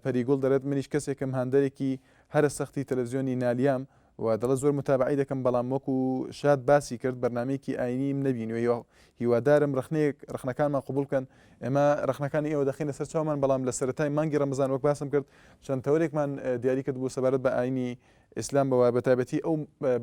پەریگوڵ دەڵێت منیش کەسێکم هاندەرێکی هەرە سەختی تەلەفزیۆنی نالیام و دەڵێت زۆر متابەعەی دەکەم بەڵام وەکو شاد باسی کرد بەرنامەیەکی ئاینیم نەبینیوە هیوادارم ڕەخنەیەک ڕەخنەکانمان قبوڵ بکەن ئێمە ڕەخنەکانی ئێوە دەخەینە سەر چاومان بەڵام لە سەرەتای مانگی ڕەمەزان وەک باسم کرد چەند تەوەرێکمان دیاری کرد بوو سەبارەت بە ئاینی ئیسلام بەوە بەتایبەتی ئەو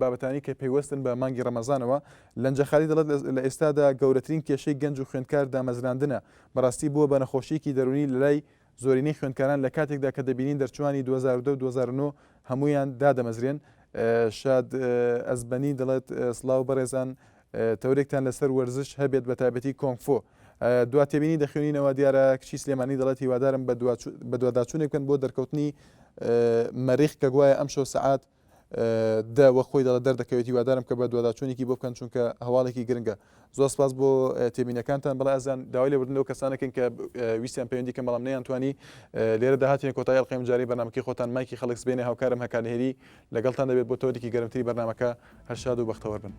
بابەتانی کە پەیوەستن بە مانگی ڕەمەزانەوە لەنجە خالی دەڵێت لە ئێستادا گەورەترین کێشەی گەنج و خوێندکار دامەزراندنە بەڕاستی بووە بە نەخۆشیەکی دەروونی لەلای زۆرینەی خوێندکاران لە کاتێکدا کە دەبینین دەرچووانی 2010 و 2009 هەموویان دادەمەزرێن. شاد ئەزبەنی دەڵێت سڵاو بەڕێزان تەورێکتان لەسەر وەرزش هەبێت بە تایبەتی کۆنگفۆ. دوا تێبینی دەخوێنینەوە دیارە کچی سلێمانی دەڵێت هیوادارم بەدواداچوونێک بکەن بۆ دەرکەوتنی مەریخ کە گوایە ئەمشەو سەعات دە وەک خۆی دەڵێت دەردەکەوێت هیوادارم کە بەدواداچوونێکی بۆ بکەن چونکە هەواڵێکی گرنگە زۆر سپاس بۆ تێبینەکانتان بەڵێ ئازان داوای لێبوردن لەو کەسانەکەین کە ویستیان پەیوەندی کەن بەڵام نەیانتوانی لێرە داهاتینە کۆتایی ئەڵقەی ئەمجارەی بەرنامەکەی خۆتان مایکی خەڵک سبەینێ هاوکارم هەکار نهێری لەگەڵتان دەبێت بۆ تەوەرێکی گەرمتری بەرنامەکە هەر شاد و بەختەوەر بن.